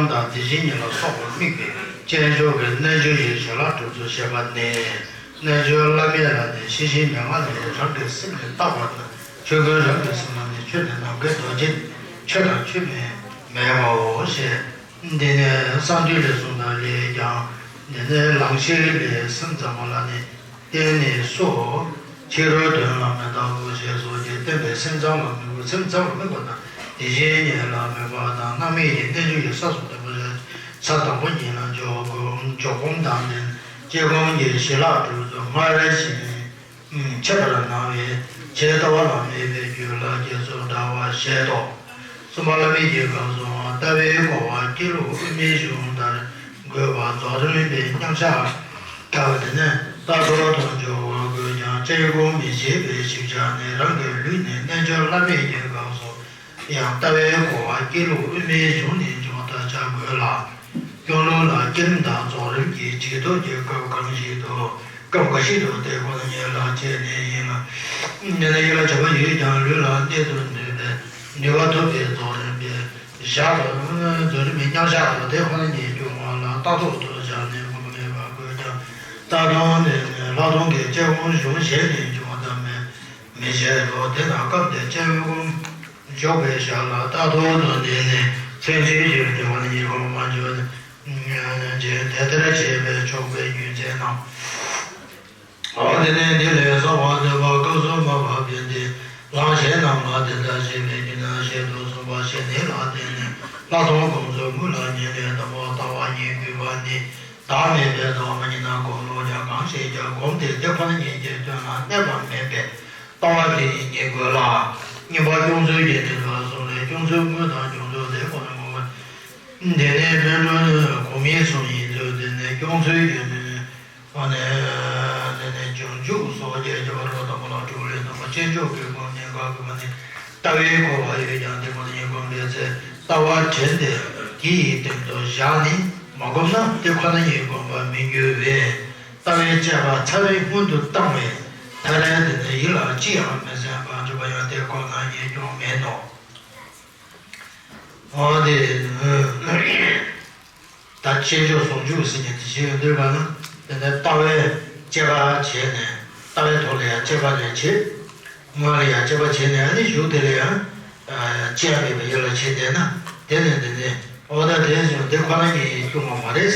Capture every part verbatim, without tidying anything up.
དང་དེ་བཞིན་ཉིད་ལ་སོགས་པ་དམིགས་པའི་བྱང་ཆུབ་ཀྱི་རྣལ་འབྱོར་གྱི་བྱིན་རླབས་སྒྲུབ་ཚུལ་བཤད་པ་ནི། རྣལ་འབྱོར་བླ་མེད་ལ་ནི་ཤེས་བཞིན་མི་མངའ་ལས། རང་གི་སེམས་ནི་རྟག་པར་སྣང་། ཆོས་ཀུན་རང་གི་སེམས་ལ་ནི། ཆོས་ནི་ནམ་མཁའི་རྡོ་རྗེ་ནི། ཆོས་དང་ཆོས་མིན་མེད་པའོ་ཞེས། འདི་ནི་གསང་འདུས་ལས་གསུངས་པ་ལས་ཀྱང་། འདི་ནི་ལང་གཤེགས་ལས་སེམས་ཙམ་པ་ལ་ནི། བསྟན་ནས་སོ། ཕྱི་རོལ་དོན་ལ་མི་རྟག་གོ་ཞེས་སོགས་ཀྱིས་བསྟན་པའི་སེམས་ཙམ་ལ་དམིགས་པ། སེམས་ཙམ་ལ་དམིགས་པ་དང་དེ་བཞིན་ཉིད་ལ་དམིགས་པ་དང་། རྣམ་སྨིན་གྱི་རྣལ་འབྱོར་གྱི་ས་གསུམ་དང་པོ་ས་དང་པོ་ཉིད་ལ་འཇོག་སྒོམ། འཇོག་སྒོམ་དང་ལྡན། དཔྱད་སྒོམ་གྱི་བྱིན་རླབས་སྒྲུབ་ཚུལ། སྔར་བཞིན་འཆད་པར་སྣང་བས་ཆེས་ལྟ་བ་ལ་དམིགས་པའི་རྒྱུད་ལ་རྗེས་སུ་འབྲང་བར་བཞེད་དོ། གསུམ་པ་བླ་མེད་ཀྱི་སྐབས་སུའང་ལྟ་བའི་གོ་བ་སྐྱེ་ལུགས་དབུ་མའི་གཞུང་ལྟར་དགོས་པ་རྫོགས་རིམ་པའི་མཉམ་བཞག་ལྟ་བ་དེ་ནི་རྟགས་ཐོག་ཏུ་འཇོག་པར་དགོས་ཀྱང་དཔྱད་སྒོམ་མི་བྱེད་པའི་ཞིབ་ཆ་ནི། རང་གི་ལུས་ནི་རྣལ་འབྱོར་བླ་མེད་ཀྱི་སྐབས་སུ་ཡང་ལྟ་བའི་གོ་བ་སྐྱེ་ལུགས་དབུ་མའི་གཞུང་ནས་འཇོག་ལྟར་བྱ་དགོས་ལ། སྐྱོང་ལུགས་ལ་བསྐྱེད་རིམ་དང་རྫོགས་རིམ་གྱི་འཇུག་ལྡོག་གི་སྐབས་གང་ཞིག་ཏུ། སྐབས་འགའ་ཞིག་ཏུ་དེ་ཁོ་ན་ཉིད་ལ་དཔྱད་ནས་ཡིན་ལ། དེ་ནི་ཡིད་ལ་བྱ་བ་ཡོད་ཀྱང་ལུས་ལ་གནད་དུ་འདུས་པའི་ནུས་པ་ཐོབ་པའི་རྫོགས་རིམ་པའི་ཞག་ཏུ། རྫོགས་རིམ་པའི་མཉམ་བཞག་ཏུ་དེ་ཁོ་ན་ཉིད་སྐྱོང་བ་ལ་རྟགས་ཐོག་ཏུ་བཞག་ནས་སྒོམ་མེད་པར་དགོས་ཀྱང་། རྟགས་ཐོག་ནས་ནི་ལྷག་མཐོང་གི་དཔྱད་སྒོམ་གཞུང་གཞན་ནས་འབྱུང་བ་ཙམ་མིན་མི་བྱེད་དོ། དེ་ན་སྐབས་དེར་དཔྱད་སྒོམ་འཇོག་པའི་ཞག་ལ་རྟགས་ཐོག་ཏུ་འདི་ནི་མཚན་མཚོན་གྱི་འདུལ་བ་ཉིད་སྒོམ་མ་འཇོག་ཅིང་དེ་ལྟར་བྱས་པས་ཆོག་པའི་རྒྱུ་མཚན་ནམ། འོ་དེ་ནས་འདི་ལས་གསང་བ་སྡོམ་པ་སྐབས་སུ་མ་བབ་པའི་འདི་ལམ་གཞན་རྣམས་ལ་དེ་ལྟར་བྱེད་པའི་རྒྱུ་ནི་ཞེས་དོན་གསུངས་པ་ཞེས་ནི་ལ་བརྟེན་ནས་ལྷག་མཐོང་སྒོམ་ཚུལ་དངོས་ལ་ཉེ་ལས་དང་པོ་ལྟ་བ་ཉིད་དགོས་པ་ནི། བདག་མེད་པའི་ལྟ་བ་མ་ཉིད་ན་སྒོམ་ལུགས་ཀྱང་གང་ཞིག་ཀྱང་སྒོམ་དེ་དེ་ཁོ་ན་ཉིད་ཀྱི་དོན་ལ་གནས་པ་མེད་པའི་ལྟ་བ་དེ་ཉིད་རྙེད་དགོས་ལ། གཉིས་པ་སྐྱོང་ཚུལ་གྱི་དེ་ལ་གསུངས་ནས་སྐྱོང་ཚུལ་དངོས་དང་སྐྱོང་ཚུལ་དེ་ཁོ་ན་ངོ་བོ། དེ་ནས་སྨོན་འགྲོ་ནི་གོང་མའི་གསུང་ཡིན་ཚུལ་དེ་ནས་སྐྱོང་ཚུལ་གྱི་ནི། ཨ་ནི། དེ་ནས་སྦྱོར་འཇུག་སོགས་ཀྱི་རྒྱལ་བ་རོ་དང་པོ་ལ་དྲུག་ལས་རྣམ་པ་ཅན་མཆོག་གི་སྒོམ་ཉེན་ཁ་དགོས་པ་ནི། ལྟ་བའི་གོ་བ་ཡོད་ཀྱང་དེ་ཁོ་ན་ཉིད་སྒོམ་པའི་ཚེ་ལྟ་བ་དྲན་ཏེ་དེ་ཡི་སྟེང་དུ་བཞག་ནས་མ་བསྒོམས་ན་དེ་ཁོ་ན་ཉིད་སྒོམ་པར་མི་འགྱུར་བས། ལྟ་བའི་དཔྱད་པ་ཚར་རེ་སྔོན་དུ་བཏང་བས་མཐར་དེ་ནི་ཡིད་ལ་ཅི་ཡང་མི་སེམས་པར་འཇུག་པ་ཡང་དེ་ཁོ་ན་ཉིད་སྐྱོང་མིན་ནོ། འོ་དེ། ད་དཔྱད་འཇོག་ཟུང་འཇུག་ཟེར་མཁན་དེ་བྱེད་ཡོང་དུས་ག་ན། དེ་ནས་ལྟ་བའི་དཔྱད་པ་བྱས་ནས་ལྟ་བའི་ཐོག་ལ་ཡང་དཔྱད་པ་ནས་བྱེད། དངོས་ལ་ཡང་དཔྱད་པ་བྱས་ནས་ཨ་ནི་གཞུག་དེ་ལ་ཡང་། དཔྱད་མེད་པའི་ཡུལ་ལ་བྱེད་བསྡད་ན། དེ་ནས་དེ་ནས་འོ་ད་དེ་བཞིན་དེ་ཁོ་ན་ཉིད་སྐྱོང་བ་མ་རེད།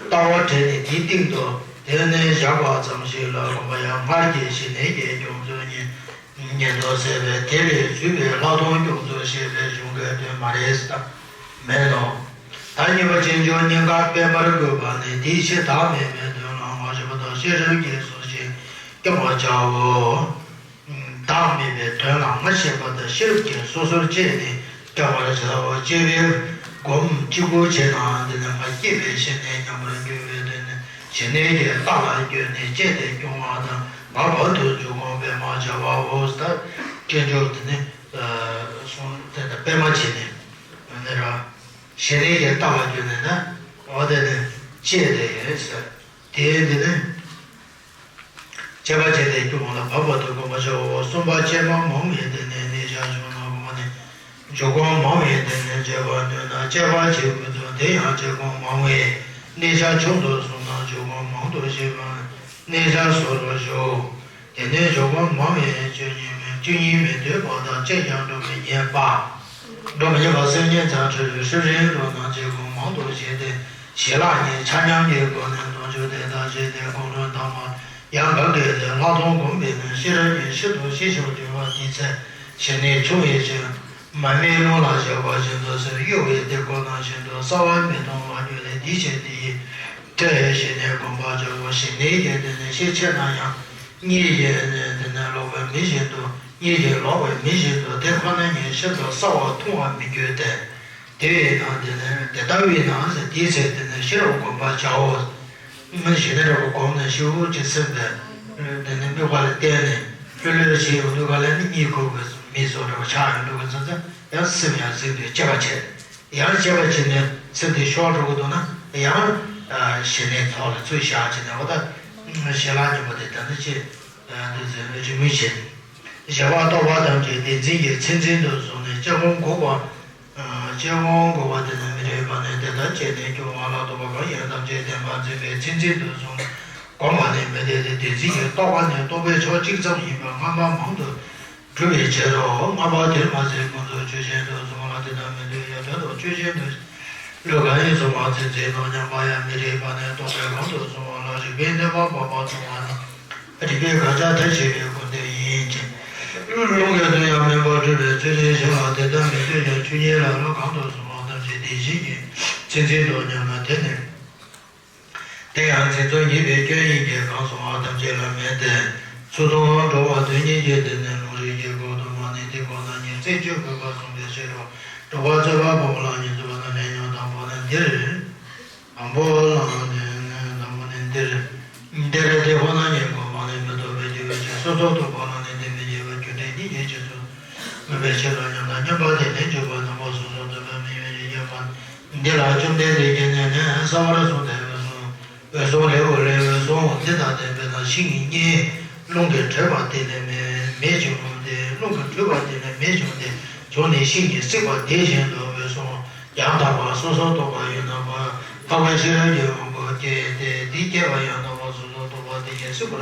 ལྟ་བ་དྲན་ནས་དེའི་སྟེང་དུ་དེ་ནས་བཞག་པ་ཙམ་ཞིག་ལ་གོམས་པ་ཡང་སྔར་གྱི་ཞི་གནས་ཀྱི་སྐྱོང་ཚུལ་ཉིད། ཉན་ཐོས་ཟེར་བའི་དེ་ལས་བརྒྱུད་པའི་ལྷག་མཐོང་སྐྱོང་ཚུལ་ཞེས་པའི་གཞུང་གི་དོན་མ་རེད་ཟེར། མེད་ནོ། ད་གཉིས་པ་ཅན་འཇོག་གཉིས་ཀ་སྤེལ་མར་དགོས་པ་ནི་དེའི་ཕྱིར་བདག་མེད་པའི་དོན་ལ་ངོ་ཤེས་པ་དང་ཤེས་རབ་ཀྱི་ཚུལ་གྱིས་སྐྱོང་བར་བྱའོ། བདག་མེད་པའི་དོན་ལ་ངོ་ཤེས་པ་དང་ཤེས་རབ་ཀྱིས་སོ་སོར་དཔྱད་ནས་སྐྱོང་བར་བྱའོ། དཔྱད་པའི་སྒོམ་གཅིག་པུ་བྱས་ན་འདི་ནི་མ་སྐྱེས་པའི་ཞི་གནས་ཉམས་པར་འགྱུར་བའི་དོན་ནི། ཞི་གནས་ཀྱི་རྟ་ལ་བསྐྱོན་ནས་བཅད་དེ་སྐྱོང་བ་དང་། བར་བར་དུ་འཇུག་སྒོམ་སྤེལ་མར་བྱ་བའོ། ད་དཀོན་མཆོག་དེ་ནི་གསུང་དེ་ལྟར་སྤེལ་མ་བྱས་ནས་ནི་ར། ཞི་གནས་ཀྱི་རྟ་ལ་བསྐྱོན་ནས་ན། འོ་དེ་ནི་བཅད་དེ་ཟེར། དེ་འདི་ནི་བཅད་པ་བྱས་ཏེ་སྐྱོང་བ་ལ་བར་བར་དུ་སྒོམ་པར་བྱའོ། གསུམ་པ་བཅད་མ་མང་བའི་སྟེང་ནས་གནས་ཆ་ཆུང་ན་སྒོམ་པ་ནི། འཇུག་སྒོམ་མང་བའི་སྟེང་ནས་བཅད་པར་འདོད་ན་བཅད་པ་བྱེད་དགོས་སོ། དེ་ཡང་བཅད་སྒོམ་མང་བས་གནས་ཆ་ཆུང་དུ་སོང་ན་འཇུག་སྒོམ་མང་དུ་བྱེད་པ་གནས་ཆ་སོ་སོར་འཇོག། དེ་ནས་འཇུག་སྒོམ་མང་བས་བཅད་ཉིད་མིན། བཅད་ཉིད་མི་འདོད་པ་དང་བཅད་ཀྱང་འགྲོ་མི་ཉན་པ། འགྲོ་མི་ཉན་པ་སེམས་ཉིད་ཚང་ཁྲོ་ཡོད་སྲིད་རིང་འགྲོ་ན་བཅད་སྒོམ་མང་དུ་བྱས་ཏེ་ཞི་ལྷག་གཉིས་ཆ་མཉམ་གྱི་སྒོ་ནས་སྟོང་ཆོས་དེ་དག་བྱས་ཏེ་སྒོམ་རིམ་དང་པོ། ཡང་གང་གིས་དེ་ལྷག་མཐོང་བསྒོམས་པས་ན་ཤེས་རབ་ཀྱི་ཤིན་ཏུ་ཞི་ཞིང་དུལ་བ་དེའི་ཚེ་ཞི་གནས་ཆུང་བའི་ཕྱིར། མར་མེའི་ཀླུང་ལ་བཞག་པ་བཞིན་དུ་ཟེར། གཡོ་བའི་དེ་ཁོ་ན་བཞིན་དུ་གསལ་བར་མི་མཐོང་བར་འགྱུར་ཏེ། དེའི་ཕྱིར་དེ་ཡི་མཐའ་ཡས་ཞི་གནས་བསྒོམ་པར་བྱའོ། ཞི་གནས་ཀྱི་དེ་ནི་ཤས་ཆེ་ན་ཡང་གཉིད་ཀྱིས་དེ་ནི་ལོག་པའི་མི་བཞིན་དུ། གཉིད་ཀྱིས་ལོག་པའི་མི་བཞིན་དུ་དེ་ཁོ་ན་ཉིད་ཤིན་ཏུ་གསལ་བར་མཐོང་བར་མི་འགྱུར་ཏེ། དེ་བས་ན་དེ་ནི་དེ་ལྟ་བས་ན་ཟེར། དེའི་ཚེ་དེ་ནི་ཤེས་རབ་བསྒོམ་པར་བྱའོ། མི་ཞིག་ནི་རབ་བསྒོམས་ནས་ཤེའུ་ཅིག་སེམས་པས་དེ་ནི་དམིགས་པ་ལ་བརྟེན་ནས་ལྷོད་ལྷོད་བྱེད་ཡོང་དུས་ག་ལ་ནི་གཉིད་ཁུག་གི་མིག་སོགས་འདྲ་བ་ཆགས་ཡོང་དུས་ག་ཚོད་ཚོད་ཡང་སེམས་ཡང་གཟིགས་དུས་དཔྱད་པ་བྱེད། ཡང་དཔྱད་པ་བྱེད་ནས་སེམས་དེ་ཤོར་འགྲོ་གི་འདུག་ན་ཡང་ཞི་གནས་ཐོག་ལ་ཚུར་བཞག་བྱས་ནས་འོ་ད་ཞི་ལྷག་གཉིས་པོ་དེ་ད་ནི་ཅི་འདུག་ཟེར་རེ་ཅིག་མུས་བྱེད། བཞི་པ་རྟོགས་པ་ཐམས་ཅད་བདེན་འཛིན་གྱི་མཚན་འཛིན་དུ་བཟུང་ནས་དཔྱད་སྒོམ་འགོག་པ། དཔྱད་སྒོམ་འགོག་པ་དེ་ནི་མི་རེ་ པ་ནས་དེ་ལྟར་བྱས་ནས་སྐྱོང་བ་ལ་སོགས་པ་གང་ཡིན་ཐམས་ཅད་བདེན་པར་འཛིན་པའི་མཚན་མཚོན་དུ་གསུངས། གོང་མ་ནས་མི་འཐད་དེ་བདེན་འཛིན་གྱི་རྟོག་པ་ནི་རྟོག་པའི་ཕྱོགས་གཅིག་ཙམ་ཡིན་པར་སྔ་མ་མང་དུ་གྲུབ་པའི་ཕྱིར་རོ། ལྔ་པ་དེར་མ་ཟད་ཀུན་རྫོབ་ཆོས་ཅན་དུ་གསུངས་ལ། དེ་ལྟར་མི་འདོད་ཡ་དོན་དུ་ཆོས་ཅན་དུ་ལུགས་གང་ཡིན་གསུངས་པ་མཚན་མཚོན་ནོ་སྙམ་པ་ཡང་མི་རིགས་པ་ནི་རྟོག་པས་གང་དུ་གསུངས་པ་ལ་རིགས་པས་བསྟན་པ་སྤངས་པ་གསུངས་པ་ནི། རིགས་པས་དགག་བྱ་མཐའ་ཕྱིན་པའི་སྐུར་འདེབས་ཡིན་གྱི། ལུང་གིས་དུ་ཡང་མིན་པར་སྤྲུལ་པའི་ཚུལ་ཁྲིམས་བཞིན་ལ། དེ་ལྟར་མི་འདོད་ཀྱང་ཆོས་ཉིད་ལ་ལུགས་གང་དུ་གསུངས་པ་ཐམས་ཅད་དེ་བཞིན་གྱི་མཚན་མཚོན་དུ་སྙམ་ན། དེ་ནི། དེ་ཡང་མཚན་མཚོན་ཉིད་པའི་སྐྱོན་ཡིན་གྱི་གང་གསུངས་པ་ཐམས་ཅད་ལ་མེད་དེ། སོ་སོར་འགྲོ་བ་དོན་གཉིས་ཀྱི་དེ་ནི་ལུང་རིགས་ཀྱི་གོ་དུ་མ་ནི་དེ་ཁོ་ན་ཉིད་རྩད་གཅོད་དགོས་པར་གསུངས་པའི་ཕྱིར་རོ། དྲུག་པ་རྩོད་པ་སྤོང་བ་ལ་ཉེར་འཚོ་བ་ན་ལན་ཡང་དང་པོ་ནི་འདིར། དང་པོ་ལ་ནི་དང་པོ་ནི་འདིར། འདིར་དེ་ཁོ་ན་ཉིད་ཀུན་མ་ནི་མི་རྟོག་པའི་རྒྱུ་བའི་ཕྱིར། སོ་སོར་རྟོག་པ་ལ་ནི་དེ་མི་སྐྱེ་བར་རྒྱུ་འབྲས་གཉིས་ཀྱི་རྗེས་སུ་དམིགས་པའི་ཕྱིར་རོ་སྙམ་ན། མཉམ་པ་དེ་ལན་གཅིག་པ་དང་པོ་སོ་སོར་རྟོག་པའི་དམིགས་པའི་རྗེས་སྐྱེས་པ་འདི་ལ་བཅོམ་ལྡན་འདས་ཀྱིས་ནི་ལན་གསལ་བར་གསུངས་ཏེ། འོད་སྲུང་འོད་སྲུང་ལེའུ་ལས། འོད་སྲུང་དེ་ལྟ་སྟེ་དཔེར་ན་ཤིང་གཉིས་རླུང་གིས་དྲུད་པ་དེ་ལས་མེ་མེ་བྱུང་སྟེ། རླུང་གིས་དྲུད་པ་དེ་ལས་མེ་བྱུང་སྟེ་བྱུང་ནས་ཤིང་གིས་བསྲེགས་པ་དེ་བཞིན་དུ་འོད་སྲུང་ཡང་དག་པར་སོ་སོར་རྟོག་པ་ཡང་དག་པར་འཕགས་པའི་ཤེས་རབ་ཀྱི་དབང་པོ་སྐྱེས་ཏེ། དེ་སྐྱེས་པ་ཡང་དག་པར་སོ་སོར་རྟོག་པ་དེ་ཉིད་སྲེག་པར་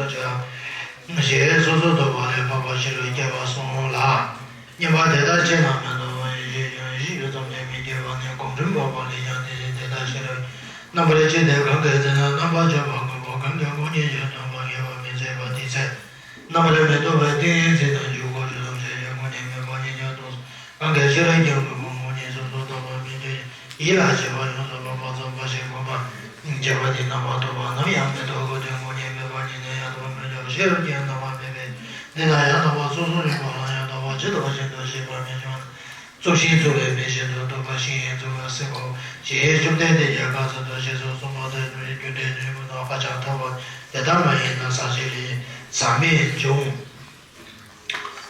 བྱ་ཞེས་སོ་སོར་རྟོག་པ་ལས་འཕགས་པ་ཤེས་རབ་སྐྱེ་བར་གསུངས་ལ། གཉིས་པ་དེ་ལྟར་ཕྱིར་ན་མི་ལྡོག་པ་ཡེ་ཤེས་ཀྱང་གཞི་ཡོད་ཙམ་ལས་མི་སྐྱེ་བ་ནི་གོམ་རིམ་འཕགས་པ་ལས་ཀྱང་དེ་བཞིན་དེ་ལྟར་ཤེས་རབ་རྣམ་པར་ཕྱེ་སྟེ། གང་གི་ཚེ་ན་རྣམ་པར་འབྱེད་པ་དངོས་པོ་གང་གིས་དངོས་ཉིད་ཀྱི་སྟོན་པ་ངེས་པར་མི་འཚལ་བ་དེའི་ཚེ། རྣམ་པར་མི་རྟོག་པའི་ཏིང་ངེ་འཛིན་དང་འཇུག་སྒོ་ཆོས་ཐམས་ཅད་ཀྱི་དངོས་ཉིད་མེད་པ་ཉིད་ཀྱང་རྟོགས་སོ། གང་གི་ཤེས་རབ་ཀྱིས་དངོས་པོ་དངོས་ཉིད་སོ་སོར་རྟོག་པ་མི་འགྱུར་ཡིད་ལ་བྱེད་པ་ཡོངས་སུ་རྟོག་པ་ཙམ་པ་ཞིག་བསྒོམ་པར་བྱེད་པ་དེས་རྣམ་པར་རྟོག་པ་ནམ་ཡང་མི་རྟོགས་གོ་སྟེ། དངོས་ཉིད་མེད་པ་ཉིད་ནི་ཡང་དག་པར་མི་འཇོག་ཤེས་རབ་ཀྱིས་རྣམ་པར་མེད་པའི་དེ་ན་ཡང་དག་པར་སོ་སོར་ཡོད་པ་ལ་ཡང་དག་པར་ཇི་ལྟ་བ་བཞིན་དུ་ཤེས་པར་མི་འགྱུར། རྩུབ་ཤིང་རྩུབ་པའི་མེ་བཞིན་དུ་རྟོགས་པ་ཤིང་ཡང་རྩུབ་པ་སྲེག་གོ་ཞེས་བཅོམ་ལྡན་འདས་ཀྱིས་ཁ་ཚིག་ཏུ་ཞེས་སོགས་གསུངས་པ་དེ་རྒྱུ་འབྲས་ནི་ཀུན་ཏུ་ཧ་ཅང་ཐལ་བ་དེ་ལྟར་མ་ཡིན་ན། ཟག་བཅས་ལས་ཟག་མེད་འབྱུང་།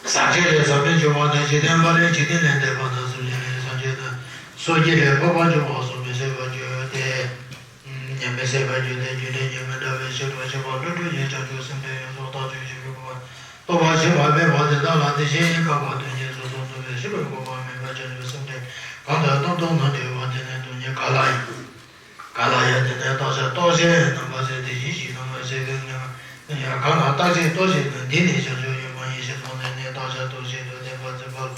ཟག་བཅས་ལས་ཟག་མེད་འབྱུང་བ་དང་། འཇིག་རྟེན་པ་ལས་འཇིག་རྟེན་ལས་འདས་པ་དང་། གསུམ་གྱི་ལས་སངས་རྒྱས་དང་སོ་སྐྱེ་ལས་འཕགས་པ་འབྱུང་བ་སོགས་མི་སྲིད་པར་འགྱུར་ཏེ། ཉམས་མི་སྲིད་པར་འགྱུར་ཏེ། རྒྱུ་འབྲས་ཉིད་མི་འདྲ་བའི་ཕྱིར་རོ། ཞེས་པ་ཀླུ་སྒྲུབ་ཀྱིས་བྱང་ཆུབ་སེམས་དོན་ཡོངས་སུ་བརྟག་དཔྱད་བྱེད་པའི་སྒོ་ནས། རྟོག་པ་ཞིག་མ་སྨྲས་པ་དེ་དག་ལ་དེ་བཞིན་གཤེགས་པ་དོན་གཉིས་སོ་སོར་རྟོག་པའི་ཕྱིར་རོ། སྒོམ་པ་མེད་པར་བྱང་ཆུབ་སེམས་དེ་གང་དུ་གཏོང་དུ་ན་འདྲེས་པ་དེ་ནི་སྟོང་ཉིད་ག་ལ་ཡིན། ག་ལ་ཡང་དེ་ནི་བརྟག་བྱ་རྟོག་བྱེད་རྣམ་པ་ཟད་དེ་ཡིད་ཀྱི་རྣམ་པར་ཟད་པའི་ངེས་པ་ཡང་གང་ལ་བརྟག་བྱའི་རྟོག་བྱེད་དང་། འདི་ནི་བྱང་ཆུབ་ཡོད་མ་ཡིན་ཞེས་སོགས་ནི་ནི་བརྟག་བྱ་རྟོག་བྱེད་དུ་བདེན་པར་འཛིན་པ་ལ་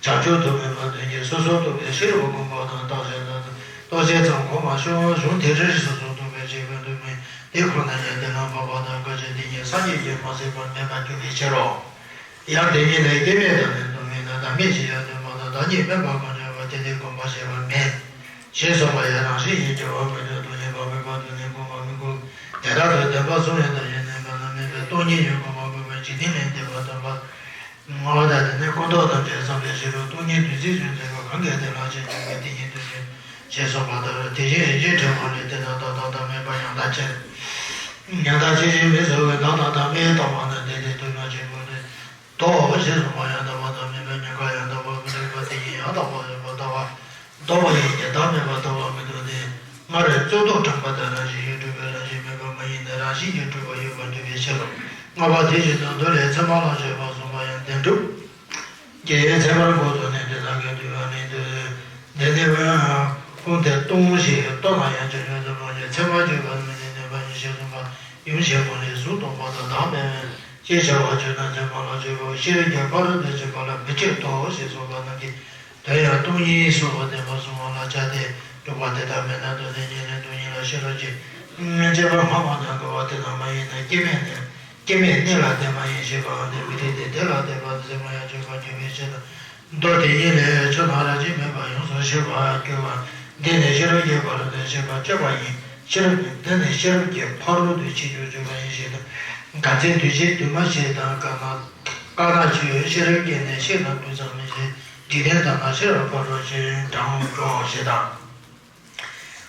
བྱང་ཆུབ་ཏུ་སྨོན་པ་དོན་གཉིས་སོ་སོར་རྟོག་པའི་ཕྱིར་རོ། སྒོམ་པ་དང་བརྟག་བྱ་དང་རྟོག་བྱེད་ཙམ་གོང་མ་བྱུང་བ་བྱུང་། དེ་རེ་རེ་སོ་སོར་རྟོག་པའི་རྗེས་ཀུན་ཏུ་སྨིན་དེ་ཁོ་ན་ཉིད་དེ་ལ་འཕགས་པ་དང་དགག་བྱ་དེ་ཉིད་སངས་རྒྱས་ཀྱིས་མ་ཟིན་པར་མེད་པར་གྱུར་པའི་ཕྱིར་རོ། ཡང་དེ་ཉིད་ལས་སྐྱེ་མེད་དང་ནི་སྟོང་མེད་དང་། བདག་མེད་ཅེས་ཡང་སྟོན་པ་དང་། བདག་ཉིད་མེད་པ་གང་འདྲ་བ་དེ་དེ་བསྒོམ་པར་བྱེད་པ་མེད། ཞེས་གསུངས་པ་ཡང་རང་བཞིན་གྱིས་སྐྱེ་བ་མི་འདོད། སྟོང་ཉིད་པ་མེད་པ་དེ་ནི་བསྒོམ་པར་མི་དགོས། དེ་ལྟར་དུ་བདེན་པ་གསུམ་ཡོད་དང་ཡོད་མིན་པ་ན་མེད་པའི་སྟོང་ཉིད་ཡོད་དགོས་པ་དགོས་པའི་འཇིག་རྟེན་ལས་འདས་པ་སྟོན་པ། ངོ་བོ་དང་དེ་ནི་ཀུན་རྟོག་དང་བྲལ་ཚར་བའི་ཕྱིར་རོ། སྟོང་ཉིད་བདུད་རྩིས་སུ་འཛིན་པ་གང་གིས་དེ་ལ་ཆེས་འཇུག་པའི་དེ་ཉིད་དུ་འཛིན། ཞེས་གསུངས་པ་ལྟར་དེ་བཞིན་རིགས་ཀྱི་ཕྲེང་བ་ལས་དེ་དག་བདག་དང་བདག་མེད་པ་ཡང་དག་ཅན། ཡང་དག་ཅན་ཞེས་མིང་གསོལ་བའི་བདག་དང་བདག་མེད་ལྟ་བ་ནི་དེ་དེ་དུ་མ་བྱེད་པོ་ནི། དོ་ཞེས་གསུངས་པ་ཡང་དག་པ་དང་མེད་པའི་ཉེན་ཁ་ཡང་དག་པར་མི་སྒྲིབ་པ་དེ་ཉིད་ཡང་དག་པར་ཡོད་པར་ལྟ་བ་ལྡོག་པ་ཡིན་གྱི། བདག་མེད་པར་ལྟ་བར་མི་ལྡོག་སྟེ། སྔར་རྩོད་ཟློག་དྲངས་པ་ལྟར་རང་བཞིན་གྱིས་གྲུབ་པའི་རང་བཞིན་མེད་པ་མ་ཡིན་ནས་རང་བཞིན་གྱིས་གྲུབ་པ་ཡོད་པར་འདོད་པའི་ཕྱིར་རོ། ལྔ་པ་དེ་བཞིན་དུ་མདོ་ལས་མཚན་མ་ལ་སྤྱོད་པ་གསུངས་པ་ཡང་བདེན་གྲུབ་ཀྱི་མཚན་མར་འགོད་དོ་ནས་དེ་དག་གི་འདུལ་བ་ནི་འདོད། འདི་ནི་ཀུན་དེ་སྟོང་ཞེས་རྟོགས་ན་ཡང་བྱང་ཆུབ་ཏུ་མ་གྱུར། མཚན་མར་གྱུར་པ་ནི་མི་ནུས་པ་ཉིད་ཞེས་གསུངས་པ་ཡུམ་ཆེན་པོ་ནས་གཟུགས་སྟོང་པ་དང་བདག་མེད། ཅེས་བྱ་བ་བརྗོད་ན་མཚན་མ་ལ་སྤྱོད་པའོ། ཤེས་རབ་ཀྱི་ཕ་རོལ་ཏུ་ཕྱིན་པ་ལ་མི་སྤྱོད་དོ་ཞེས་གསུངས་པ་རྣམས་ཀྱི་དོན་ཡང་སྟོང་ཉིད་གསུངས་པ་བདེན་པར་གསུངས་པ་ལ་སྦྱར་ཏེ། དྲུག་པ་དེ་ལྟར་མེད་ན་དོན་དེ་ཉིད་ནི་སྟོང་ཉིད་ལ་ཤེས་རབ་ཀྱིས་དཔྱད་པར་སྔ་མ་དང་འགལ་བ་དེ་དག་མ་ཡིན་ན་སྐྱེ་མེད་ནས་སྐྱེ་མེད་གནས་ལ་དེ་མ་ཡིན་ཞེས་པའང་དེ་མི་འཐད་དེ། དེ་ལ་དད་པ་དང་མཚན་མ་ཡང་གཅོད་པར་འགྱུར་བའི་ཕྱིར་དང་། མདོ་དེ་ཉིད་ལས་ཆོས་རྣམས་རང་བཞིན་མེད་པར་ཡོངས་སུ་ཤེས་པར་འགྱུར་བ། འདི་ནི་ཤེས་རབ་ཀྱི་ཕ་རོལ་ཏུ་ཕྱིན་པ་སྤྱོད་པ་ཡིན། ཤེས་རབ་ཀྱི་འདི་ནི་ཤེས་རབ་ཀྱི་ཕ་རོལ་ཏུ་ཕྱིན་རྒྱུར་གྱུར་པ་ཡིན་ཞེས་དང་། ག་ཚད་དུས་ཕྱིན་དུས་མ་ཕྱིན་དང་། དཀར་ནག་དཀར་ནག་ཆོས་ཤེས་རབ་ཀྱིས་ནི་ཤེས་རྣམས་དུས་ཙམ་མིན་ཞེས། འཇིག་རྟེན་དག་ན་ཤེས་རབ་ཕ་རོལ་ཕྱིན་དྲང་འགྲོ་ཞེས་དང་།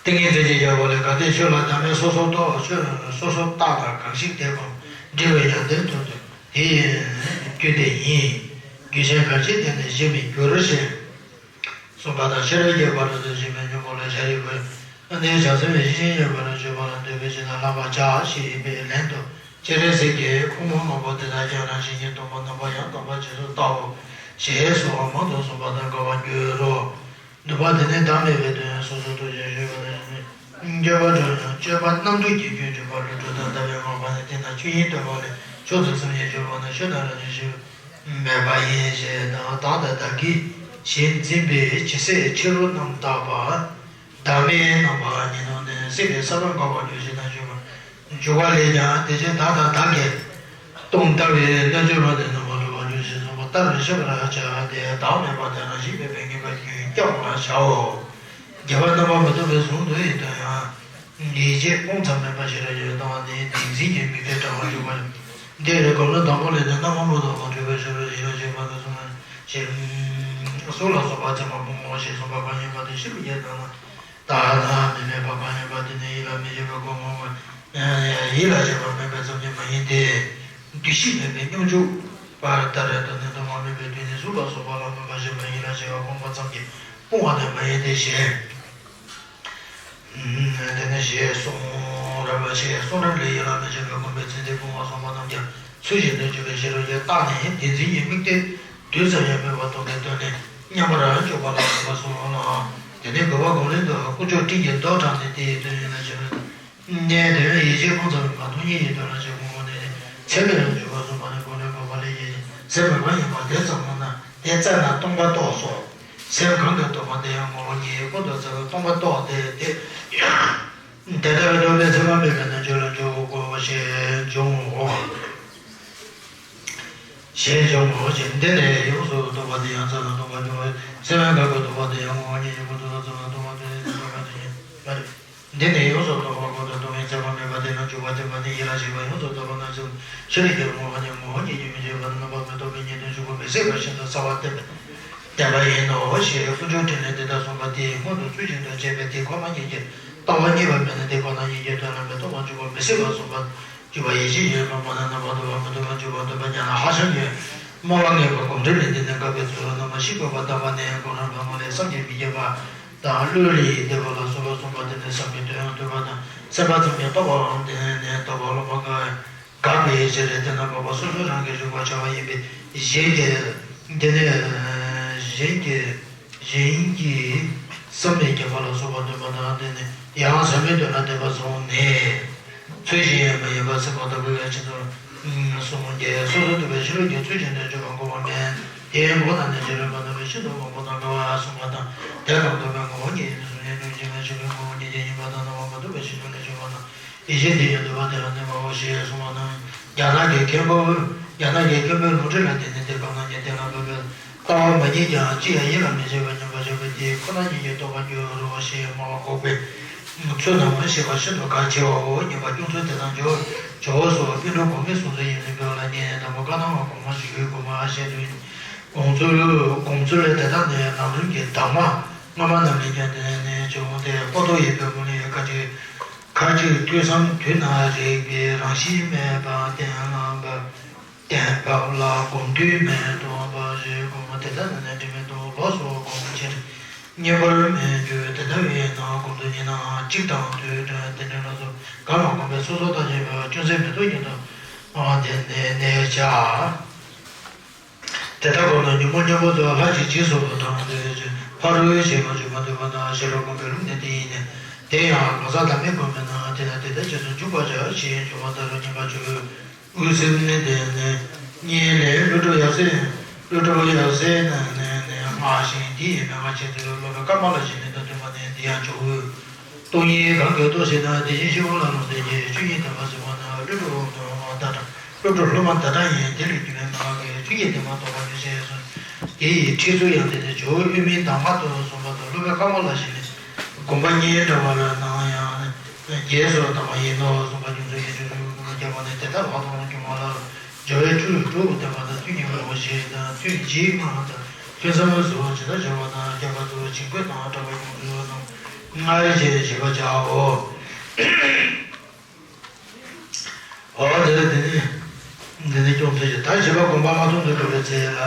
ཏིང་ངེ་འཛིན་གྱི་རྒྱལ་པོ་ལས། གལ་ཏེ་ཆོས་ལ་བདག་མེད་སོ་སོར་རྟོག་ཆོས་སོ་སོར་བརྟགས་དང་གང་ཞིག་དེ་བསྒོམ་འདྲི་བའི་ཡང་དོན་མཐོང་དུས་དེ་ཡི་རྒྱུ་དེ་ཡིན། རྒྱུ་ཅན་གང་ཞིག་དེ་ནི་གཞན་མི་འགྱུར་ཞེས་གསུངས་པ་དང་། ཤེས་རབ་ཀྱི་ཕ་རོལ་ཏུ་ཕྱིན་པའི་སྙིང་པོ་ལ་བྱ་རིགས་པས་ནི་བྱང་སེམས་ཀྱི་ཤེས་བཞིན་གྱི་ཕ་རོལ་ཏུ་ཕྱིན་པ་ལ་འདོད་པའི་ཕྱིར་ན་བསླབ་པར་བྱ་ཞེས་པའི་ལན་དུ་སྤྱན་རས་གཟིགས་ཀྱིས་ཁོ་བོ་སྔ་མ་དེ་དག་ཀྱང་རང་བཞིན་གྱིས་སྟོང་པར་རྣམ་པར་ཡང་དག་པར་རྗེས་སུ་བལྟའོ་ཞེས་གསུངས་པ་མང་དུ་གསུངས་པ་དང་འགལ་བར་འགྱུར་རོ། འདུས་པ་དེ་ནི་བདག་མེད་པའི་དོན་ཡང་སོ་སོར་རྟོག་ཅིང་སྤྱོད་པ་ནི། སྤྱོད་པ་སྒྲོ་ཡང་སྤྱོད་པ་རྣམ་དྲུག་གི་རྒྱུན་འཇུག་པ་ལུས་སྒྲུབ་དང་ལྟ་བའི་དབང་པོ་ནི། དེས་ན་ཆོས་དབྱིངས་རྟོགས་པ་ལས་ཕྱོགས་བཅུ་ཙམ་ཡང་བརྗོད་པ་ན་ཤོ་ན་ར་ནི་ཞེས་པ་མེད་པ་ཡིན་ཞེས་དང་། བདག་དང་བདག་གི་ཞེས་འཛིན་པའི་ཇི་སྲིད་ཕྱི་རོལ་རྣམས་དག་པ། བདག་མེད་རྣམ་པ་ཉིད་དུ་ནི་སྲིད་པའི་ས་བོན་འགག་པར་འགྱུར་ཞེས་དང་འཇུག་པ། འཇུག་པ་ལས་ཀྱང་དེ་བཞིན་བདག་དང་བདག་གི་སྟོང་ལྟ་བུའི་རྣལ་འབྱོར་པ་དེ་རྣམ་པར་གྲོལ་བར་འགྱུར་ཞེས་གསུངས་པ་ལྟར་ཤེས་པར་བྱ་སྟེ། བདག་མེད་པ་དེ་རང་བཞིན་མེད་པའི་ངེས་པ་རྒྱུན་བསྐྱང་བར་བྱའོ། རྒྱས་པར་རྣམ་པར་མི་རྟོག་པའི་གཟུངས་འདི་ཡི་དོན་ཡང་། ཡིད་ཆེས་སྤོང་ཙམ་མིན་པར་ཤེས་རབ་ཀྱིས་སྟོང་པ་ནི་བདེན་འཛིན་གྱི་དམིགས་གཏད་བྲལ་བར་འཇུག་པ། འདི་ནི་སྒོམ་ལམ་དང་པོ་ལས་ནི་རྣམ་པར་མི་རྟོག་པར་གྲོལ་བའི་ཕྱིར་རོ། ཞེས་ར་ཞེས་པ་དང་གསུངས་པ་ཞེས། གཟུངས་ལ་སོགས་པ་ཚད་མར་སྤོང་ངོ་ཞེས་གསུངས་པ་གང་ཡིན་པ་དེ་ཤེས་པར་བྱ་སྟེ། བདག་ལ་མི་སྨད་པ་གང་ཡིན་པ་དེ་ནི་ཡིད་ལ་མི་བྱེད་པའི་སྒོམ་ངོ་། ཡིད་ལ་བྱེད་པ་མེད་པ་ཙམ་གྱིས་མ་ཡིན་ཏེ། འདུ་ཤེས་མེད་པའི་སྙོམས་འཇུག་པ་ལྟར་དོན་ནི་སྟོང་པ་མེད་པའི་དུས་ནི་གཟུངས་ལ་སོགས་པ་ལ་སྨོན་པ་བྱེད་པ་ཡིད་ལ་བྱེད་པ་སྤོང་བ་ཙམ་གྱིས་སྤོང་བ་ནི་མ་ཡིན་ཏེ་ཞེས། དེ་ནས་ཞེས་གསུངས་རབ་ཞེས་གསུངས་རབ་ལས་ཡིད་ལ་མི་བྱེད་པའི་སྒོམ་པའི་ཚིག་འདི་སྤོང་བ་གསུངས་པ་རྣམས་ཀྱང་ཚུལ་བཞིན་དུ་འཇུག་པའི་ཕྱིར་རོ། ཞེས་བརྟགས་ནས་བདེན་འཛིན་གྱི་དམིགས་གཏད་རྡུལ་ཙམ་ཡང་མེད་པར་རྟོགས་པའི་དོན་ནི་མཉམ་པར་འཇོག་པ་ལ་སོགས་པ་གསུངས་ལ། དེ་ནས་དགོས་པ་སྒོམ་རིམ་དུ་དཀོན་མཆོག་སྤྲིན་གྱི་མདོག་དྲངས་ནས་དེ་ཡི་དོན་ཡིད་ལ་བྱེད་པའི་གནད་དོན་ཡིད་ཆེས་སྤོང་ཙམ་མ་མཐོང་ཉིད་ཀྱི་དོན་ལ་བྱེད་སྒོམ་ངོ་ནས་ཚད་མེད་ལ་འཇུག་པ་གསུངས་པ་ནི་སྒོམ་རིམ་སྒོམ་པ་ལས་ཀྱི་སེམས་མེད་པ་ཡིན་པ་དེ་ཙམ་མོ་ན་དེ་ཙམ་ན་སྟོང་པ་རྟོགས་སོ། སེམས་གང་གིས་རྟོགས་པ་དེ་ཡང་ངོ་བོ་ཉིད་ཀུན་ཏུ་བརྩེ་བའི་སྟོང་པ་རྟོགས་ཏེ། དེ་དེ་ལྟར་རྟོགས་པའི་ཚད་མ་མེད་པའི་རྣལ་འབྱོར་ལ་འཇུག་གོ་ཞེས་འབྱུང་ངོ་། ཞེས་འབྱུང་ངོ་། འདི་ནི་ཡོངས་སུ་རྟོག་པ་དེ་ཡང་ཚད་མར་རྟོགས་པར་འགྱུར་བ། སེམས་གང་གིས་རྟོགས་པ་དེ་ཡང་ངོ་བོ་ཉིད་ཀུན་ཏུ་བརྩེ་བའི་སྟོང་པ་རྟོགས་ཏེ། འདི་ནི་ཡོངས་སུ་རྟོག་པ་ཀུན་ཏུ་རྟོག་པའི་ཚད་མ་མེད་པ་དེ་ལ་འཇུག་པ་དེ་མ་ནི་ཡིད་ལ་བྱེད་པ་ཡོངས་སུ་རྟོག་པ་རྣམས་སེམས་ཤེས་རིག་གི་ངོ་བོ་ཉིད་ངོ་བོ་ཉིད་ཀྱིས་མི་བྱེད་པར་རྣམ་པར་མི་རྟོག་པའི་ཉིད་དུ་འཇུག་པ་མི་སྲིད་པ་བཞིན་དུ་གསལ་བར་བསྟན་པའི་བསྟན་པ་ཡིན་ནོ། ཞེས་དཀོན་མཆོག་སྤྲིན་ལས་འདི་ལྟར་གསུངས་པ་དེའི་སྔོན་དུ་ཚུལ་བཞིན་དུ་བྱས་པའི་དེ་ཁོ་ན་ཉིད་ཀྱི་ལྟ་བ་རྙེད་པ་མེད་ན་དེ་ཁོ་ན་ཉིད་ཀྱི་དོན་ལ་མི་རྟོག་པར་འཇུག་པ་མི་སྲིད་པར་གསུངས་པ། འཇུག་པ་ཡིད་ཆེས་ཡོད་པ་མ་ན་རྣམ་པར་རྟོག་པ་མི་རྟོག་པར་འཇུག་པ་འདོད་པ་ཉིད་ལ་ཧ་ཅང་ཡོད། སྨྲ་བ་ངེས་པར་སྒོམ་རིམ་ལས་འདི་ནི་དཀའ་བའི་ཚུལ་ལ་རྣམ་པར་ཤེས་དགོས་པ་ལྟ་བ་ནི་སྒོམ་རིམ་ལྷག་མ་ལས་བསམ་གྱིས་མི་ཁྱབ་པ་དང་བློས་ལས་འདས་པ་ལ་སོགས་པ་གསུངས་པ་དེ་ནི་བསམ་གྱིས་དོན་ཡང་དོད་པ་དང་སེམས་པ་ཙམ་གྱིས་རྟོགས་པའམ་དེ་ནི་རྟོགས་པ་རློམ་པ་འགག་པའི་ཕྱིར་ཏེ། དེ་རྣམ་པ་སོ་སོ་རང་གིས་གཞོམ་པར་བྱ་བ་ཡིན་པས་གཞན་གྱིས་འདི་ནི་གཞན་གྱིས་གཞན་གྱིས་བསམ་མི་ཁྱབ་པ་ལ་སོགས་པ་འདོད་པ་དང་དེ་ནི་ཡང་བསམ་མི་འདོད་ན་འདོད་པ་བཟུང་ནས། ཚུལ་གཞན་མ་ཡིན་པ་སེམས་པ་ལྟ་བུའི་ཕྱིར་དུ་གསུངས་ཏེ། སོ་སོར་རྟོག་པའི་ཕྱིར་རོ་གྱི་ཚུལ་གཞན་དུ་འཇུག་པ་འགོག་པ་མེད། དེའི་འགོག་ན་ནི་རྗེས་ལུས་པ་རྣམ་པའི་ཕྱིར་དུ་མང་པོ་དང་འགལ་བ་གསུངས་པ་དང་། དེ་རྣམས་རྟོག་པའི་ངོ་བོ་ཉིད་ཡིན་ནོ་གསུངས་ནས། ལུགས་གཞན་ལ་འཇུག་པའི་ངོ་བོ་ཉིད་ཀྱང་ཡིན་པ་དང་རྣམ་པར་མི་རྟོག་པའི་ཕྱིར་དུ་ནི་འཇུག་པ་དང་། ཡིད་ཆེས་དེ་ཡང་འདུས་པ་དེ་ལ་གནས་པའོ་ཞེས་གསུངས་པ་དང་། རྒྱ་ནག་གི་མཁན་པོ་རྒྱ་ནག་གི་མཁན་པོའི་ལུང་འདྲེན་ལ་བརྟེན་ནས་དེ་ཁོ་ན་ཉིད་གཏན་ལ་འབེབས་པའི་ལྟ་བ་མ་རྙེད་ཀྱང་ཅི་ཡང་ཡིད་ལ་མི་བྱེད་པར་མཉམ་པར་བཞག་པའི་དེ་ཁོ་ན་ཉིད་ཀྱིས་རྟོགས་པར་འགྱུར་རོ་ཞེས་སྨྲ་བ་འགོག་པའི་ཚུལ་རྣམས་ཤེས་པ་ཤིན་ཏུ་གལ་ཆེའོ། ཉན་པ་སྐྱོང་ཚུལ་དེ་དང་སྦྱོར་སྦྱོར་བ་སོགས་པཎ་གྲུབ་གོང་མའི་གསུང་ཚུལ་ཡིན་ནོ། བོད་ལ་ཉན་དང་པོ་བཀའ་གདམས་པ་གོང་མ་ཞུས་གོང་མ་ཞེས་དུ་དགོངས་ཚུལ་དགོངས་ཚུལ་དེ་དག་ནི་ལམ་རིམ་གྱི་གདམས་ངག་སྔ་མ་རྣམས་ལས་ཀྱང་དེ་ནས་བྱུང་སྟེ། པོ་ཏོ་ཡི་བོད་མུ་ལི་ཡི་ཁ་ཅིག་ཁ་ཅིག་ཐོས་བསམ་དུས་ན་རིག་པའི་རང་བཞིན་མེད་པ་གཏན་ལ་འབེབས། གཏན་འབེབས་ལ་སྒོམ་དུས་མི་རྟོགས་པ་ཞེས་སྒོམ་པ་དེ་དག་ནི་དྲི་མེད་དུ་ལོགས་སུ་སྒོམ་ཕྱིར་རྙེད་པར་མི་འགྱུར། དེ་ལྟ་བས་ན་སྒོམ་དུས་ཉིད་ནའང་གཅིག་དང་དུས་དྲན་དེ་འདྲ་ལ་སོགས་གང་ལ་གོམས་པའི་སོ་སོར་བརྟགས་ཤིང་སྐྱོང་ཚད་མི་རྟོག་ཉིད་དུ་དེ་ནས་གནས་བྱ། དེ་ལྟར་སྒོམ་ན་ཉོན་མོངས་གཉེན་པོ་དེ་ལྷག་ཅིང་ཇི་སོགས་སུ་དྲངས་ཏེ་ཕ་རོལ་ཕྱིན་པ་བཅུ་མ་ཐོབ་པ་དང་ཤེས་རབ་སྒོམ་པའི་ལུགས་ནི་འདི་ཡིན་ནོ། དེ་ཡང་ལོ་ཙཱ་བདག་མེད་སྒོམ་པས་ན་དེ་ལ་དེ་ལྟར་བྱས་ཏེ་འཇུག་པར་བྱ་ཞེས་འཇུག་པ་ལྟར་རོ། སྙིང་ག་ཆུ་དབུགས་སེམས་ནི་དེ་ནི་གཉིས་ལས་ཀླུ་སྒྲུབ་ཡབ་སྲས་ཀླུ་སྒྲུབ་ཡབ་སྲས་ནི་ནི་སྔགས་ཤིང་འདི་ཡི་མན་ངག་ཆེད་དུ་སློབ་དཔོན་ཀ་མ་ལ་ཞིག་ནི་ད་དུ་མ་ནི་འདི་ཡང་ཆུ་དབུགས། སྟོང་ཉིད་གང་གིས་རྟོགས་ཤེ་ན། དེ་བཞིན་གཤེགས་པ་ལྷ་རྣམས་སྟོན་གྱི་ཆོས་ཉིད་བསྟན་པ་ཟེར་བ་ན། ཀླུ་སྒྲུབ་སློབ་མ་ཟླ་གྲང་ཡིན། དེ་ལས་བརྒྱུད་པའི་མན་ངག་གིས་ཆོས་ཉིད་བསྟན་པ་རྟོགས་པར་ནུས་ཞེས་གསུངས། དེ་ཡི་ཁྲིད་ཚུལ་ཡང་དེ་ནི་ཇོ་བོ་དབུ་མའི་གདམས་ངག་ཏུ་གསུངས་པ་དང་། སློབ་དཔོན་ཀ་མ་ལ་ཞིག་ནི་དགོངས་པ་སྙིང་འདྲ་བ་ལ་ནང་ཡང་རྒྱས་སུ་བཏང་བ་ཡིན་ནོ་གསུངས་པ། རྒྱུ་མཚན་གྱི་ཆོས་ཚུལ་ཀུན་ལ་ཁྱབ་པ་ནི་དེ་ལྟར་ལྷག་མཐོང་སྐྱོང་བ་ལ། སྦྱོར་བའི་ཁྲིད་དྲུག་བསྟན་པ་དང་། ཐུན་གཉིས་པའི་ངོ་བོ་ཞེས་དང་། ཐུན་གཅིག་སྔགས་དང་ཐུན་གསུམ་གཟུ་བོར་ཇི་ལྟར་སྦྱོར་བ་དང་། རྒྱས་པ་གཙོ་བོ་ཇི་བཀོད་དང་སྦྲགས་པའི་སྐྱོང་ཚུལ་དང་། སྔར་བཞིན་བཞེད་པར་བྱའོ། འོ་དེ་ལ་དེ་ནི་འདི་ནི་སྐྱོང་ཚུལ་གྱི་ད་བཞི་པ་དགོངས་པ་མངོན་སུམ་དུ་གྲུབ་པའི་ཚེ་ལ།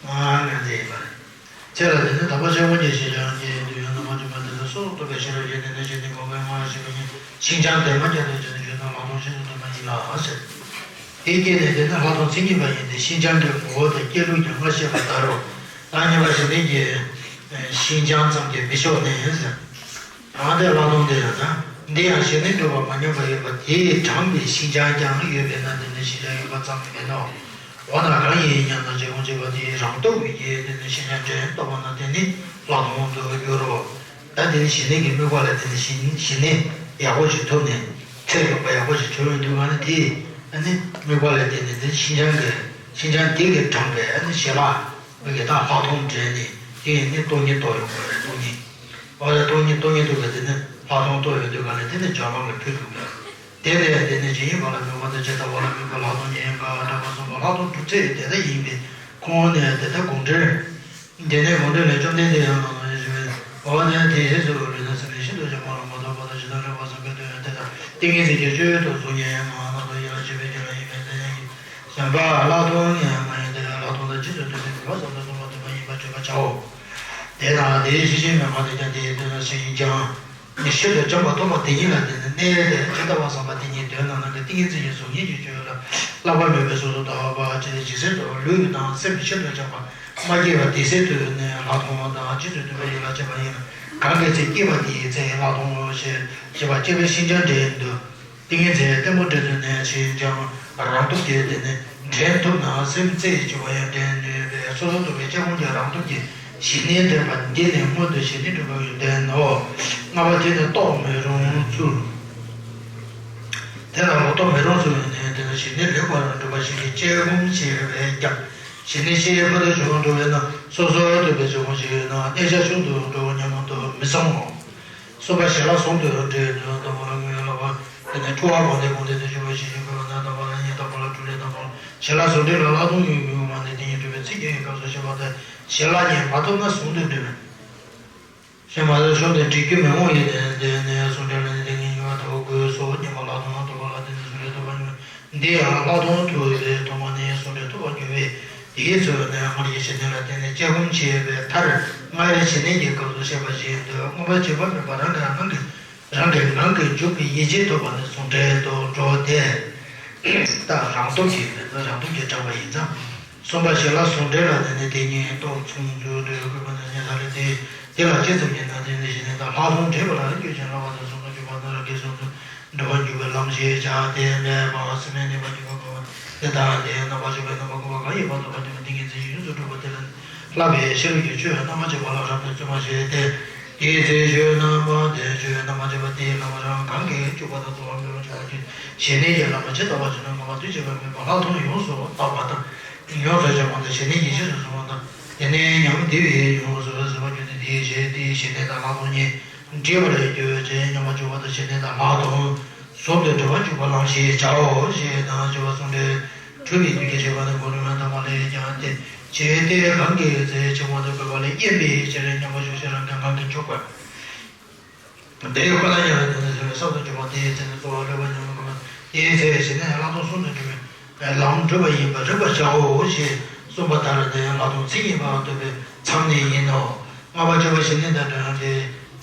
ང་ནི་འདི་ཡིན་པ་རེད། ཚེ་ལ་དེ་ནི་དམ་པ་ཆོས་དབང་གིས་ཤེས་བྱ་རང་རྒྱལ་ཡིན་དུས་ཡང་དམ་པ་བཅོམ་པ་དེ་ལ་སོ་སོར་རྟོག་པའི་ཤེས་རབ་ཀྱིས་དེ་ནི་ཤེས་ཏེ་དགོངས་པའི་སྔགས་ཞེས་པ་ཉིད་ཤིན་སྦྱངས་གདམས་ངག་རྒྱ་མཚོ་ཆེན་དུ་བརྗོད་དང་ལྷག་མཐོང་ཤིན་ཏུ་བསྟན་པ་ཡིན་ལ་ཟེར། དེའི་སྐད་ནི་དེ་ནི་ལྷག་མཐོང་མཚན་ཉིད་པ་ཡིན་ཏེ། ཤིན་སྦྱངས་ཀྱི་ངོ་བོ་དང་སྐྱེ་ལུགས་ཀྱི་སྔ་ཕྱི་བ་ལྟར་རོ། ད་ཉན་པ་ཞིག་ནི་གྱི། ཤིན་སྦྱངས་ཙམ་གྱིས་མི་ཆོག་ནས་ཟེར། ཡང་དེ་ལྷག་མཐོང་དེ་ཡང་ད་འདི་ཡང་ཞི་གནས་སྒྲུབ་པ་མ་ཉམས་པ་ཡོད་པ་དེས་དྲངས་པའི་ཤིན་སྦྱངས་ཀྱང་ཡོད་པས་ན། དེ་ནི་ཤིན་སྦྱངས་ཡོད་པ་ཙམ་མིན་ནོ། འོ་ན་གང་ཡིན་སྙམ་ན། རྗེ་ཁོང་ཅེས་པ་དེའི་རང་སྟོབས་ཀྱིས་དེ་ནི་ཤིན་སྦྱངས་འདྲེན་རྟོགས་པ་ན་དེ་ནི་ལྷག་མཐོང་དུ་འགྱུར་རོ། ད་དེ་ནི་ཞི་གནས་ཀྱི་དམིགས་པ་ལ་དེ་ནི་ཞི་ཞི་གནས་ཡག་པོ་ཞིག་ཐུབ་ནས་ཚད་ལྡོག་པ་ཡག་པོ་ཞིག་བྱུང་ཡོང་དུས་ག་ནི་དེ་ཨ་ནི་དམིགས་པ་ལ་དེ་ནི་དེ་ཤིན་སྦྱངས་ཀྱི་ཤིན་སྦྱངས་དེ་གིས་དྲངས་པའི་ཨ་ནི་ཞི་ལྷག་མི་དགེ་དང་ལྷག་མཐོང་འདྲེས་ནས་དེ་ཡིན་ནི་སྟོང་ཉིད་རྟོགས་ཡོང་དགོས་རེད། སྟོང་ཉིད། འོ་ན་སྟོང་ཉིད་སྟོང་ཉིད་རྟོགས་པའི་དེ་ནི་ལྷག་མཐོང་རྟོགས་ཡོང་དུས་ག་ནས་དེ་ནི་སྦྱོར་ལམ་ལ་ཕུལ་འགྲོ་གི། དེ་ལས་དེ་ནི་ཇི་སྙེད་པ་ལ་དམིགས་པ་དང་ཇི་ལྟ་བ་ལ་དམིགས་པ་ལྷག་མཐོང་གཉིས་ཀ་དྲངས་པ་གསུངས་པ་ལྷག་མཐོང་གྲུབ་ཚད་དེ་ལྟ་ཡིན་པས་ཁོང་ནི་དེ་ལྟ་དགོངས་འགྲེལ། དེ་ནས་དགོངས་འགྲེལ་ལས་བཅོམ་ལྡན་འདས་ཡང་ལ་ལ་ཞུ་བས། འོ་ན་དེའི་ཚེ་སུ་ལུས་ན་སེམས་ནི་ཤིན་ཏུ་ཆེན་པོ་ལ་མ་ལྟོས་པ་དང་ཇི་ལྟར་རིགས་པ་བཟང་པོས་སྟོན་ཡང་དེ་ལྟར་ཏིང་ངེ་འཛིན་གྱི་སྤྱོད་ཡུལ་དུ་གཟུང་ཉིད་ཡང་ང་རྣམ་རྟོག་ཡིད་ལ་བྱེད་པའི་རྒྱུ་ལ་ཡིན་པས་དེ་ཡང་ཡིན། སེམས་པ་ལྷག་མཐོང་ཡང་མ་ཡིན་ཏེ། ལྷག་མཐོང་དང་རྗེས་སུ་མཐུན་པའི་དགེ་བ་སོགས་ལ་ལྟུང་བ་སྟོན་པ་ཡིན་པར་བརྗོད་པར་བྱའོ། དེས་ན་དེའི་ཤེས་བྱེད་མེད་པ་དེ་ཀྱང་དེའི་དོན་ལ་ཞེན་ཅིང་། ཤིན་ཏུ་འཇམ་པ་མཐོང་བ་དེ་ཉིད་ལ་བརྟེན་ནས་གནས་ཏེ་ཇི་ལྟ་བ་བསམ་པ་དེ་ཉིད་དོན་དམ་ནང་གི་ཏིང་ངེ་འཛིན་གྱི་གཟུགས་བརྙན་གྱི་སྤྱོད་ཡུལ་ལ་བསླབ་པ་མེད་པའི་ཕྱོགས་སུ་དག་པ་ཅི་སྟེ་ཇི་སྲིད་དུ་ལུས་དང་སེམས་ཤིན་ཏུ་འཇམ་པ་མ་སྐྱེས་པ་དེ་སྲིད་དུ་ནི་ལྷག་མཐོང་དང་རྗེས་སུ་མཐུན་པའི་ཡུལ་ལ་སྐྱེས་པ་ཡིན་ན། གང་གི་ཚེ་སྐྱེས་པ་དེའི་ཚེ་ལྷག་མཐོང་ཞེས་བྱ་བ་སྐྱེས་པའི་ཤིན་སྦྱངས་འདྲེན་དུ། ཏིང་ངེ་འཛིན་བརྟན་པོ་འདྲེན་ཚུལ་ནི་ཞེན་ཅིང་རང་སྟོབས་ཀྱིས་དེ་ནི་འདྲེན་ཐུབ་ན་སེམས་རྩེ་གཅིག་པ་ཡང་འདྲེན་ནུས་པས་སོ་སོར་རྟོག་པའི་དཔྱད་སྒོམ་གྱི་རང་སྟོབས་ཀྱིས་ཞི་གནས་འདྲེན་པ་འདི་ནི་སྔོན་དུ་ཞི་གནས་སྒྲུབ་པའི་ཡོན་ཏན་ནོ། ལྔ་པ་དེ་ནི་རྟོགས་མི་རུང་ཚུལ། དེ་ལ་ལོག་རྟོག་མི་རུང་ཚུལ་ནི་དེ་ནི་ཞི་གནས་ལེགས་པར་སྒྲུབ་པ་ཞིག་གིས་དཔྱད་སྒོམ་བྱས་པས་ཀྱང་ཞི་གནས་ཤེས་པ་དེ་བྱུང་འགྲོ་བས་ན་སོ་སོར་རྟོག་པའི་དཔྱད་སྒོམ་ཞིག་ཡོད་ན་གནས་ཆ་ཆུང་དུ་འགྲོ་སྙམ་དུ་མི་བསམ་མོ། གསུམ་པ་ཞི་ལྷག་ཟུང་དུ་འབྲེལ་དོན་དམ་པ་ལ་དངོས་ལ་བ། དེ་ནས་འཁྲུལ་བ་སྤངས་ཏེ་སྒོམ་དེ་དོན་ཞུ་བ་ཞིག་ཡིན་དགོས་པ་ན་དམ་པ་ལ་ཉན་དམ་པ་ལ་འཁྲུལ་ལས་དམ་པ་ལ་ཞི་ལྷག་ཟུང་འབྲེལ་ལ་ལྷག་མཐོང་ཡོད་ཡོད་མ་ནས་དེ་ཉིད་སྒྲུབ་པའི་ཚིག་རྒྱན་ཡི་སྐབས་སུ་བཤད་པ་ལྟར་ཞི་ལྷག་ཉིད་མ་ཐོབ་ན་ཟུང་དུ་འབྲེལ་མེད། ཞེས་མ་ཐོབ་ཟུང་དུ་འབྲེལ་རྒྱུ་མི་འོང་ཡོད་དེ། དེ་ནས་ཟུང་འབྲེལ་ལ་ནི་དེ་ཉིད་ཉེ་བར་ཐོབ་དགོས་སོ་སྙམ་པ་ལྷག་མཐོང་ཐོབ་པ་ལ་དེ་ནས་ཟུང་འབྲེལ་ཐོབ་པ་ཉེ་བར། འདི་ཡང་ལྷག་མཐོང་ཐོབ་པའི་ཐོག་མ་ནས་ཟུང་འབྲེལ་ཐོབ་པར་འགྱུར་བས། དེའི་ཚུལ་ནི་སྔར་གྱི་ཞི་གནས་ལ་བརྟེན་ནས་དཔྱད་སྒོམ་བྱས་པའི་མཐར་སྔར་ཞི་གནས་ཀྱི་སྐབས་སུ་བཤད་པ་བཞིན་དུ་མངོན་པར་བྱས་པ་མེད་པར་རང་གིས་རང་གི་རང་གིས་ངང་གིས་འཇུག་པའི་ཡིད་ཆེས་ཐོབ་པ་ནི་ཟུང་འབྲེལ་དུ་འགྲོ་སྟེ། ད་རང་སྟོབས་ཀྱིས་མེད་ན་རང་སྟོབས་ཀྱིས་དྲངས་པ་ཡིན་ཙང་། གསུམ་པ་ཞི་ལྷག་ཟུང་འབྲེལ་ལ་བརྟེན་ནས་དེ་ཉིད་རྟོགས་ཚུལ་ཚུལ་དུ་དགོས་པ་ནི་ཉན་ས་རེད་དེ། དེ་ལ་ཅི་ཙམ་ཡིན་ན་དེ་ནི་ཞི་གནས་དང་ལྷག་མཐོང་འདྲེས་པ་ལ་རྒྱུ་ཅན་ལ་བ་དང་གསུམ་ལ་འཇུག་པ་ན་རང་གི་གཟུང་དུ། འགྲོ་བ་འཇུག་པའི་ལམ་ཞེས་བྱ་སྟེ་མེད་པ་སེམས་མེད་གནས་པ་འཇུག་པ་དགོས་པ་དེ་དང་དེ་རྣམ་པར་ཤེས་པའི་རྣམ་པ་ཀུན་པ་གང་ཡིན་པ་དང་བ་དེ་མོ་ཏིང་ངེ་འཛིན་ཡུན་སུ་གྲུབ་པ་དེ་ལ་བསླབ་པའི་ཤེས་རབ་ཀྱི་ཆོས་རྣམ་པར་འབྱེད་པ་ལ་རབ་ཏུ་བརྩོན་པར་བྱས་ཏེ། དེའི་ཚེ་ཆོས་རྣམ་པར་དེ་ཆོས་རྣམ་པར་འབྱེད་པ་དེའི་ལམ་རང་གང་གིས་བཅུག་པ་དང་རྫོགས་པ་མེད་པར་འཇུག་པར་གྱུར། ཞི་གནས་ཀྱི་བླ་མ་ཇི་ལྟ་བ་བྱས་ན་ངོ་བོ་དུས་གཅིག་པ་མེད་པ་ལྷག་མཐོང་ཡོངས་སུ་དག་པ་དང་། ཡོངས་སུ་སྦྱངས་པ་དང་ཞི་གནས་ཀྱི་རྗེས་སུ་བཟུང་བ་དང་། དེ་ནས་ཉམས་བདེ་བའི་ཡོངས་སུ་ཟད་པར་གྱུར་ཏེ་དེའི་རྗེས་དེའི་ཞི་གནས་དང་ལྷག་མཐོང་གཉིས་འདྲེས་པར་གྱུར་ཅིང་ཉམས་པར་འགྱུར་བ་དང་ཞི་གནས་དང་ལྷག་མཐོང་ཟུང་དུ་འབྲེལ་བར་འཇུག་པ་ལམ་ཞེས་བྱའོ། ཞེས་དང་བཅུ་པ་ཟུང་འབྲེལ་གྲུབ་པའི་རྒྱུ་རྐྱེན་བྱེད་པ་ནི་གོ་རིམ་དང་པ་ལས་ཀྱང་སྟེ། ཇི་སྟེ་གང་གི་ཚེ་འཆིང་བ་དང་སྤོབས་པ་ལས་དབྱེན་པའི་ཕྱིར་ཉམས་པར་ཞུགས་ཤིང་རང་གི་ངང་གིས་འཇུག་པ། དེ་ཁོ་ན་ཉིད་ལ་བརྟེན་ནས་བྱུང་བའི་གསར་དུ་འཇུག་པ་དེའི་ཚེ་ནི་རྩོལ་བ་ལེགས་པར་ཉམས་པའི་སྒོ་ནས་དེའི་ཚེ་ཞི་གནས་ལྷག་མཐོང་ཟུང་དུ་འབྲེལ་བའི་ལམ་སྒྲུབ་པ་ཡིན་པར་རིག་པར་བྱའོ་ཞེས་གསུངས་པ་ལྟར་དེ་ཡང་ལྷག་མཐོང་མཚན་ཉིད་པ་སྟོན་པའི་མཚམས་ནི་ཡིན་ནོ། ལྔ་པ་བཅུ་པ་ཞི་གནས་དང་བྲལ་བའི་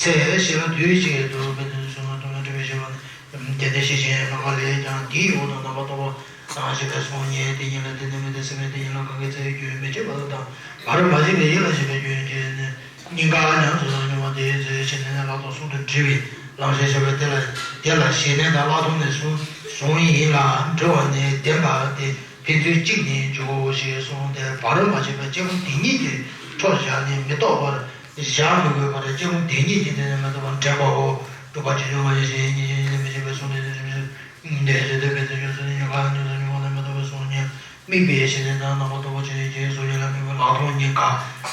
ཚེ་ཞི་ལྷག་དུས་གཅིག་ཏུ་དཔེ་དོན་གསུམ་ལ་སྟོང་པ་འབྲེལ་བའི་ཞི་བ་ནི། དེ་ནས་ཤེས་བཞིན་སྣང་བ་ལས་ཀྱང་དེའི་འོག་ཏུ་རྣམ་པར་རྟོག་པ་དང་ཞི་བའི་གཟུགས་བརྙན་དེ་ཉིད་ལ་དེ་ནི་མི་དེ་སེམས་མེད་དེ་ཉིད་ལ་གང་གི་ཚེ་རྒྱུན་མི་འཆད་པ་དང་བར་མ་ཆད་པའི་ཡིད་ལ་བྱེད་པའི་རྒྱུན་གྱིས་ནི། སྙིང་ག་ཉམས་སུ་མྱོང་བ་དེའི་ཚེ་ཞི་གནས་ལྷག་མཐོང་ཟུང་དུ་འབྲེལ་བའི་ལམ་ཞེས་བྱ་བ་དེ་ལ་དེ་ལ་ཞི་གནས་དང་ལྷག་མཐོང་ནི་ཟུང་ཟུང་ཡིན་ལ་འབྲེལ་བ་ནི་བདེན་པ་སྟེ་ཕན་ཚུན་གཅིག་ནི་འཇུག་གོ་ཞེས་གསུངས་ཏེ་བར་མ་ཆད་པའི་དཔྱད་སྒོམ་དེ་ཉིད་ཀྱི་འཕྲོར་བཞག་ནས་མི་རྟོག་པར་བཞག་མི་དགོས་པར་དཔྱད་སྒོམ་དེ་ཉིད་ཀྱིས་དེ་ནི་མི་རྟོག་པར་འདྲེན་པའོ། སྒྲུབ་པ་ཇི་བཞིན་མ་ཡིན་ཞེས་ཉིད་ཀྱིས་ཉིད་ནི་མི་ཤེས་པའི་གཟུང་དེ་དེ་བཞིན་དེ་དེ་དེ་ཕན་ཚུན་ཡོད་ཚུལ་ནི་ཉམས་ཀ་ཉམས་སུ་མྱོང་བ་ལ་མི་རྟོག་པའི་གཟུགས་བརྙན། དམིགས་པའི་ཞི་གནས་དང་རྣམ་པར་རྟོག་པ་ཆོས་ཅན་གྱི་གཟུགས་བརྙན་ལ་དམིགས་པའི་ལྷག་མཐོང་གཉིས་ཀ་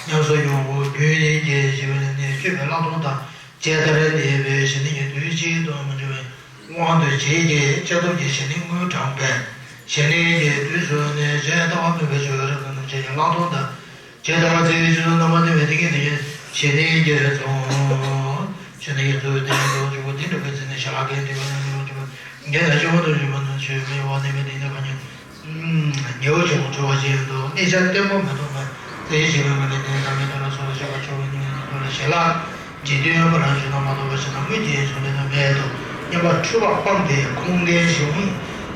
ཉམས་སུ་མྱོང་བ་རྒྱུན་གྱི་ཞི་བའི་གནས་སྤྱོད་པའི་ལྷག་མཐོང་དང་བཅས་མཐར་གནས་པའི་ཞི་གནས་ཀྱི་དུས་གཅིག་ཏུ་མི་འབྱུང་བའི་དབང་དུ་བྱས་ཀྱི་བཅད་སྟོབས་ཀྱི་ཞི་གནས་དངོས་དྲངས་པས། ཞི་གནས་ཀྱི་དུས་སུ་ནི་གཞན་ལྟ་བ་མེད་པའི་ཆོས་རབ་ཏུ་རྣམ་འབྱེད་ཀྱི་ལྷག་མཐོང་དང་། ཇི་ལྟ་བ་ཚེའི་ཆུ་ཚོད་རྣམ་པར་གནས་པའི་ཏིང་ངེ་འཛིན་གྱི་ཞི་གནས་ཀྱི་ཚོགས། ཞི་གནས་ཀྱི་ཚོགས་དེ་ཉིད་དུ་འཇུག་པ་དེ་འགྲུབ་པའི་ཚེ་ནི་ཞི་ལྷག་གི་འབྲས་བུ་ཉམས་སུ་མྱོང་བ་འགྱུར་བ། འདི་ལ་ཤེས་པ་དང་ཞུ་བ་ནི་ཆོས་མེད་པ་གནས་པའི་དེ་ནི་གང་ཉིད། ཉེ་བར་འཇུག་པ་ཆོས་ཅན་དུ་གནས་ཆ་བརྟན་པོ་མི་ཐོབ་པར་དེའི་ཞི་བའི་ངང་ལས་ནི་བདག་མེད་དོན་ལ་སོགས་པ་ཤེས་པ་ཆོས་ཀྱི་ཉིད་ཉིད་དུ་ལ་ཞི་ལྷག་འཇིག་རྟེན་པ་རང་བཞིན་དུ་མ་རྟོགས་པ་ཞིག་ན་སྔོན་གྱི་གཟུགས་ལས་ནི་མེད་དོ། སྙོམས་པར་འཁྲུལ་པ་སྤངས་ཏེ་ཁོང་འགན་གཞུང་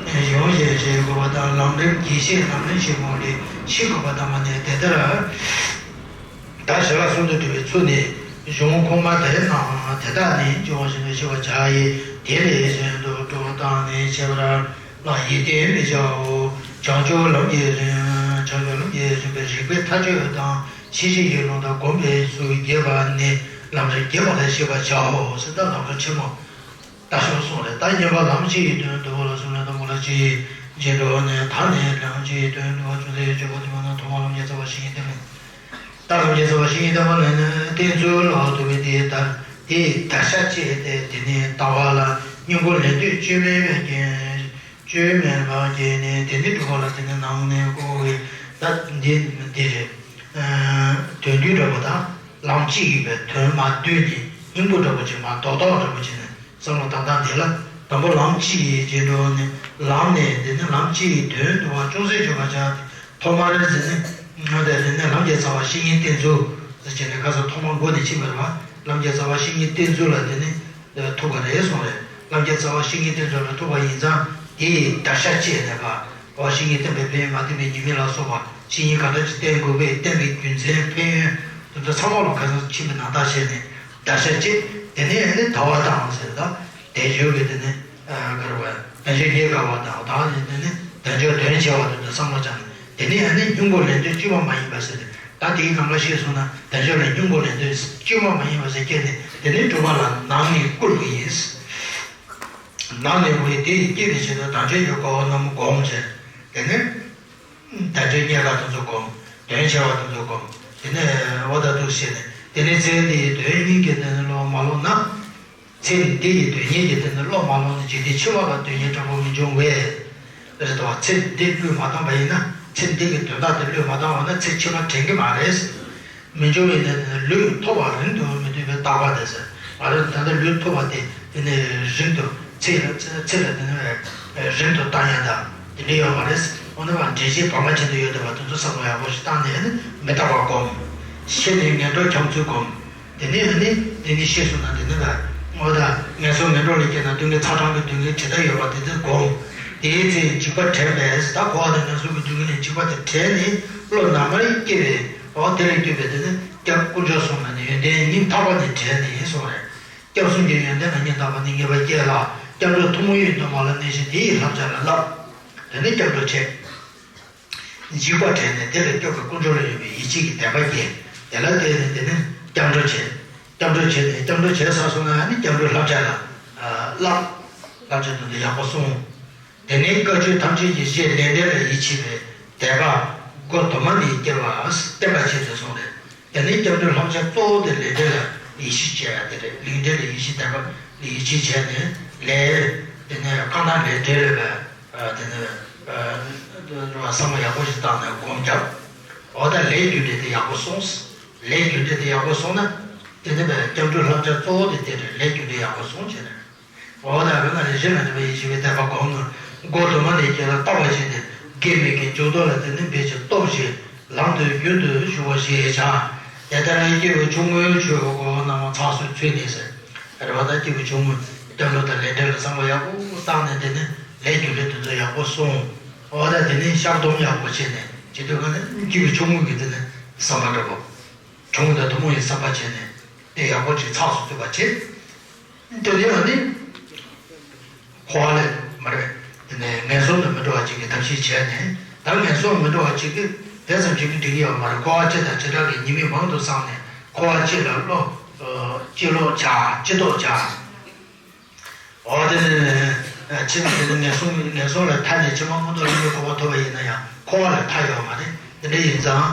གཞུང་བཞིན་བཞེས་དགོས་པ་དང་ལམ་རིམ་དགེ་བཤེས་རྣམས་ལས་ཤེས་དགོས་ལས་ཤེས་དགོས་པ་དང་མ་ནས་དེ་ལྟར། བརྡ་ཞལ་ལ་གསུམ་དུ་བྲིས་པའི་ཚུལ་ནི། གཞུང་ཁུངས་མ་དེ་རྣམས་དེ་དག་ནི་འབྱུང་བ་བཞིན་དུ་ཤེས་པར་བྱ་ཡི། དེ་ལས་གཞན་དུ་སྤྲོས་བཏང་ནས་འཆད་པར་ལ་ཡིད་བརྟན་མི་བྱའོ། བྱང་ཆུབ་ལམ་གྱི་རིམ། བྱང་ཆུབ་ལམ་གྱི་རིམ་པའི་རིགས་པའི་མཐའ་དཔྱོད་དང་ཤེས་བྱའི་ཡུལ་ལུང་དང་སྒོམ་པའི་ཚུལ་རྒྱས་པ་ནི་ལམ་རིམ་རྒྱས་པ་ལ་ཤེས་པར་བྱའོ་ཟེར། ད་ལམ་རིམ་ཆེན་མོ། ད་ཞོག་སོང་རེད། ད་བསྙེན་པ་ལམ་བཅུ་ཡི་དོན་བསྡུ་བ་ལ་གསུམ་ལས་དང་པོ་ལ་སྤྱི་ཡི་རྗེས་འགྲོ་ནས། ད་ནི་ལམ་བཅུ་ཡི་དོན་བསྡུ་བ་ཅུང་ཟད་བརྗོད་པ་དེ་མ་ན་ཐོག་མར་ལམ་གྱི་རྩ་བ་བཤེས་གཉེན་བསྟེན་པའི། ད་ལམ་གྱི་རྩ་བ་བཤེས་གཉེན་བསྟེན་པ་ནི་བསྟེན་ཚུལ་ལ་འདུག་པས། དེའི་བརྡར་དེའི་བརྡར་ཤ་བཅད་དེ། དེ་ནས་ལྟ་བ་ལ་སྙིང་པོ་ལས་འདོད་བཅོས་མིན་པའི་རྐྱེན། བཅོས་མིན་པ་རྐྱེན་ནི་དེ་ནི་སྒྲུབ་པ་ལ་དེ་ནི་ནང་ནས་བསྐོར་བའི་ད་འདི་འདི་རེད། དོན་བསྡུས་འདྲ་པོ་དང་ལམ་གཅིག་ཡིན་པའི་དོན་མ་བསྡུས་ནས་སྙིང་པོ་འདྲ་པོ་ཅིག་མ་རྡོག་རྡོག་འདྲ་པོ་ཅིག་ནས། བསམ་བློ་བཏང་སྟངས་དེ་ལ་དང་པོ་ལམ་གཅིག་ཡི་རྗེས་འགྲོ་ནས། ལམ་ནས་དེ་ནས་ལམ་གཅིག་ཡི་དོན་བསྡུ་བ་ཅུང་ཟད་བརྗོད་པར་བྱ་སྟེ། ཐོག་མར་དེ་ནས་ང་དང་དེ་ནས་ལམ་གྱི་རྩ་བ་བཤེས་གཉེན་བསྟེན་ཚུལ་ཟེར་བྱས་ནས། ཁ་སང་ཐོག་མ་འགོ་ནས་ཕྱིན་པ་རེད་བ། ལམ་གྱི་རྩ་བ་བཤེས་གཉེན་བསྟེན་ཚུལ་ལ་དེ་ནས་ཐུག་པ་རེད་གསུངས་རེད། ལམ་གྱི་རྩ་བ་བཤེས་གཉེན་བསྟེན་ཚུལ་ལ་ཐུག་པ་ཡིན་ཙང་། དེ་ཡི་བརྡར་ཤ་བཅད་ནས་པ། བཤེས་གཉེན་བསྟེན་པའི་ཕན་ཡོན་མ་བསྟེན་པའི་ཉེས་དམིགས་ལ་སོགས་པ། བཤེས་གཉེན་ག་འདྲ་ཅིག་བསྟེན་དགོས་པས། བསྟེན་པའི་རྒྱུ་མཚན་ཕན་ཡོན་དེ་ཚོ་ཚང་མ་ལ་ཁ་སང་ཕྱིན་པའི་ནང་ལྟར་བྱས་ནས། བརྡར་ཤ་བཅད། དེ་ནས་ཨ་ནི་དལ་བ་དང་ཟེར། ད་དལ་འབྱོར་གྱི་དེ་ནི་ཨ་ག་རེ་བ། དལ་འབྱོར་རྙེད་དཀའ་བ་དང་། ད་ནི་དེ་ནི་དལ་འབྱོར་དོན་ཆེ་བ་དེ་ཚོ་བསམ་བློ་བཏང་ནས། དེ་ནས་ཨ་ནི་སྙིང་པོ་ལས་འདོད་བཅོས་མ་མ་ཡིན་པ་ཟེར་ཏེ། ད་དེའི་ནང་ལ་བཤད་སོང་ན། དལ་འབྱོར་ལ་སྙིང་པོ་ལས་འདོད་བཅོས་མ་མ་ཡིན་པ་ཟེར་སྐྱེས་ནས། དེ་ནི་སྒྲུབ་པ་ལ་ནང་ནས་བསྐུར་བ་ཡིན། ནང་ནས་བསྐུར་བས། དེ་ཡི་སྐྱེ་བའི་ཆེད་དུ་དམ་ཆོས་ཀྱི་གོ་བ་རྣམས་བསྒོམ་བྱས། དེ་ནས། དལ་འབྱོར་རྙེད་དཀའ་དེ་ཚོ་བསྒོམ། དོན་ཆེ་བ་དེ་ཚོ་བསྒོམ། དེ་ནས་འོ་ད་འདུག་བྱས་ནས། དེ་ནས་ཚེ་འདི་ཡི་དོན་སྙིང་གི་དོན་ནི་བློ་མ་ལོག་ན། ཚེ་འདི་ཡི་དོན་སྙིང་གི་དོན་ནི་བློ་མ་ལོག་ན། འཇིག་རྟེན་ཕྱི་མ་ལ་དོན་སྙིང་དྲག་པོ་མི་འབྱུང་བས། རེད་དོ། ཚེ་འདི་བློས་མ་བཏང་པ་ཡིན་ན། ཚེ་འདི་གི་དོན་དག་དེ་བློས་མ་བཏང་བ་ན། ཚེ་ཕྱི་མ་དྲན་གྱི་མ་རེད། མི་འབྱུང་བས་ན། ལུས་ཐོབ་པ་རིང་དུ་མི་འདོད་པའི་རྟག་པ་དེ་ཟེར། ང་རང་ད་ལྟ་ལུས་ཐོབ་པ་དེ་དེ་ནས་རིང་དུ། ཚེ་ལ་ཚེ་ལ་དེ་ནས་རིང་དུ་བཏང་ཡ་དང་དེ་འདྲ་ཡོད་མ་རེད། འོ་ན་བ་འདྲེན་བྱེད་བར་མ་ཆད་དུ་ཡོད་བསྡད་པ་དེ་ཚོ་བསམ་བློ་ཡག་པོ་ཞིག་བཏང་ནས་ནི་མི་རྟག་པ་སྒོམ། ཤེས་ནས་ངན་འགྲོར་འཁྱམས་ཚུལ་སྒོམ། དེ་ནས་ནི་དེ་ནི་ཤེས་སོང་ན། དེ་ནི་ལ་འོ་ད་ངན་སོང་ངན་འགྲོ་ལ་སྐྱེས་ན་སྡུག་བསྔལ་ཚ་གྲང་གི་སྡུག་བསྔལ་ཇི་ལྟར་ཡོད་པ་དེ་ཚོ་སྒོམ། དེའི་ཚེ་འཇིགས་པ་དྲན་པས། ད་འཁོར་བ་དང་ངན་སོང་གི་སྡུག་བསྔལ་ལས་འཇིགས་པ་དེ་དྲན་ནས། བློ་ནམ་མཁའ་ཡི་སྐྱེ་བའི་འོ་དེ་ལས་བརྒྱུད་པའི་དེ་ནི་སྐྱབས་དཀོན་མཆོག་གསུམ་ལ་ནི་ཡོན་ཏན་སྙིང་ཐག་པ་ནས་དྲན་ནས་གསུངས་རེད། སྐྱབས་གསུམ་གྱི་ཡོན་ཏན་ལ་སྙིང་ཐག་པ་ནས་ངེས་པ་སྐྱེས་ལ། སྐྱབས་འགྲོ་ཐུན་མོང་བའི་སྡོམ་པ་ལ་གནས་ཤིང་། དེ་ཡི་བསླབ་བྱ་ལ་བསླབ། དེ་ནས་སྐྱབས་འགྲོ་བྱེད། འཇིགས་པ་དྲན་ནས་དེ་ལ་སྐྱོབ་པའི་དཀོན་མཆོག་ལ་ཡོད་པའི་ཡིད་ཆེས་ཀྱི་དད་པ་སྐྱེ། དེ་ལ་བརྟེན་ནས་དེ་ནས་སྐྱབས་འགྲོ་བྱེད། སྐྱབས་འགྲོ་བྱེད་དེ། སྐྱབས་འགྲོ་བྱས་ཚར་སོང་ན་ནི་སྐྱབས་འགྲོའི་བསླབ་བྱ་ལ་བསླབ། བསླབ་བྱ་དེ་ཚོ་ཡག་པོ་སྲུང་། དེ་ནས་བཀའ་ཆོས་ཐམས་ཅད་ཀྱི་རྗེས་ལས་འབྲས་ལ་ཡིད་ཆེས་པའི་དད་པ་མགོ་དུ་མ་ནས་སྐྱེ་བ་བསྟན་པ་ཆེད་དུ་གསུངས་རེད། དེ་ནས་སྐྱབས་འགྲོའི་བསླབ་བྱ་གཙོ་བོ་དེ་ལས་འབྲས་ལ་ཡིད་ཆེས་བྱས་ཡ་དེ་རེད། ལས་འབྲས་ལ་ཡིད་ཆེས། དད་པ་ལ་ཡིད་ཆེས་བྱས་ནས་ལས། དེ་ནས་བཀའ་དང་ལས་འབྲས་ལ་བས། དེ་ནས་བསམ་བློ་ཡག་པོ་ཞིག་བཏང་ནས་སྒོམ་རྒྱབ། འོ་ད་ལས་རྒྱུ་འབྲས་དེ་ཡག་པོ་སོང་། ལས་རྒྱུ་འབྲས་དེ་ཡག་པོ་སོང་ན། དེ་ནས་བས་སྐྱབས་འགྲོའི་བསླབ་བྱ་གཙོ་བོ་དེ་དེ་རེད། ལས་རྒྱུ་འབྲས་ཡག་པོ་སོང་བྱས་ནས། འོ་ན་རང་ལ་གཞན་ལ་ནུས་པ་ཡིད་ཆེས་པའི་དད་པ་སྒོམ་ནས། མགོ་དུ་མ་ནས་སྐྱེ་ལ་བརྟག་པ་བྱས་ཏེ། དགེ་མི་དགེ་འཇུག་ལྡོག་ལ་དེ་ནི་འབད་ཅིང་རྟོག་ཅིང་ལམ་དུ་རྒྱུན་དུ་ཞུགས་པ་ཞེས་བྱ། དེ་ལྟར་སྐྱེས་བུ་ཆུང་ངུའི་ཆོས་གོ་རྣམས་ཚགས་སུ་ཚུད་ནས་ཟེར། རེ་བ་དང་སྐྱེས་བུ་ཆུང་ངུ་སྐྱབས་འགྲོ་དང་ལས་འབྲས་ལ་བསམ་བློ་ཡག་པོ་བཏང་ནས། དེ་ནི་ལས་རྒྱུ་འབྲས་དེ་ཚོ་ཡག་པོ་སོང་། འོ་ད་དེ་ནི་བཤགས་སྡོམ་ཡག་པོ་བྱས་ནས། བྱེད་དུས་ག་ནི་སྐྱེས་བུ་ཆུང་ངུ་གི་དེ་ནི་བསམ་པ་འདྲ་པོ། གྲོང་དང་ཐུན་མོང་བའི་བསམ་པ་བྱས་ནས་དེ་ཡག་པོ་ཅིག་ཚགས་སུ་ཚུད་པ་བྱེད། དེ་ནས་ཨ་ནི་འཁོར་བ་ལས་མ་རེད། དེ་ནས་ངན་སོང་དུ་མི་འགྲོ་བ་ཅིག་གི་ཐབས་ཤེས་བྱས་ནས། ད་ངན་སོང་མི་འགྲོ་བ་ཅིག་གི་དེ་ཙམ་ཅིག་གིས་འགྲིག་གི་ཡོད་མ་རེད། འཁོར་བ་སྤྱི་དང་བྱེ་བྲག་གི་ཉེས་དམིགས་མང་དུ་བསགས་ནས། འཁོར་བ་སྤྱི་ལ་བློ་ཅི་ལོག་བྱ། ཅི་ལྟོགས་བྱ། འོ་དེ་ནི་ཕྱི་མ་དེ་ནི་ངན་སོང་ངན་སོང་ལས་ཐར་ནས་ཕྱི་མ་མངོན་མཐོ་ལྷ་མིའི་གོ་འཕང་ཐོབ་པ་ཡིན་ན་ཡང་། འཁོར་བ་ལས་ཐར་ཡོད་མ་རེད། དེ་འདྲ་ཡིན་ཙང་།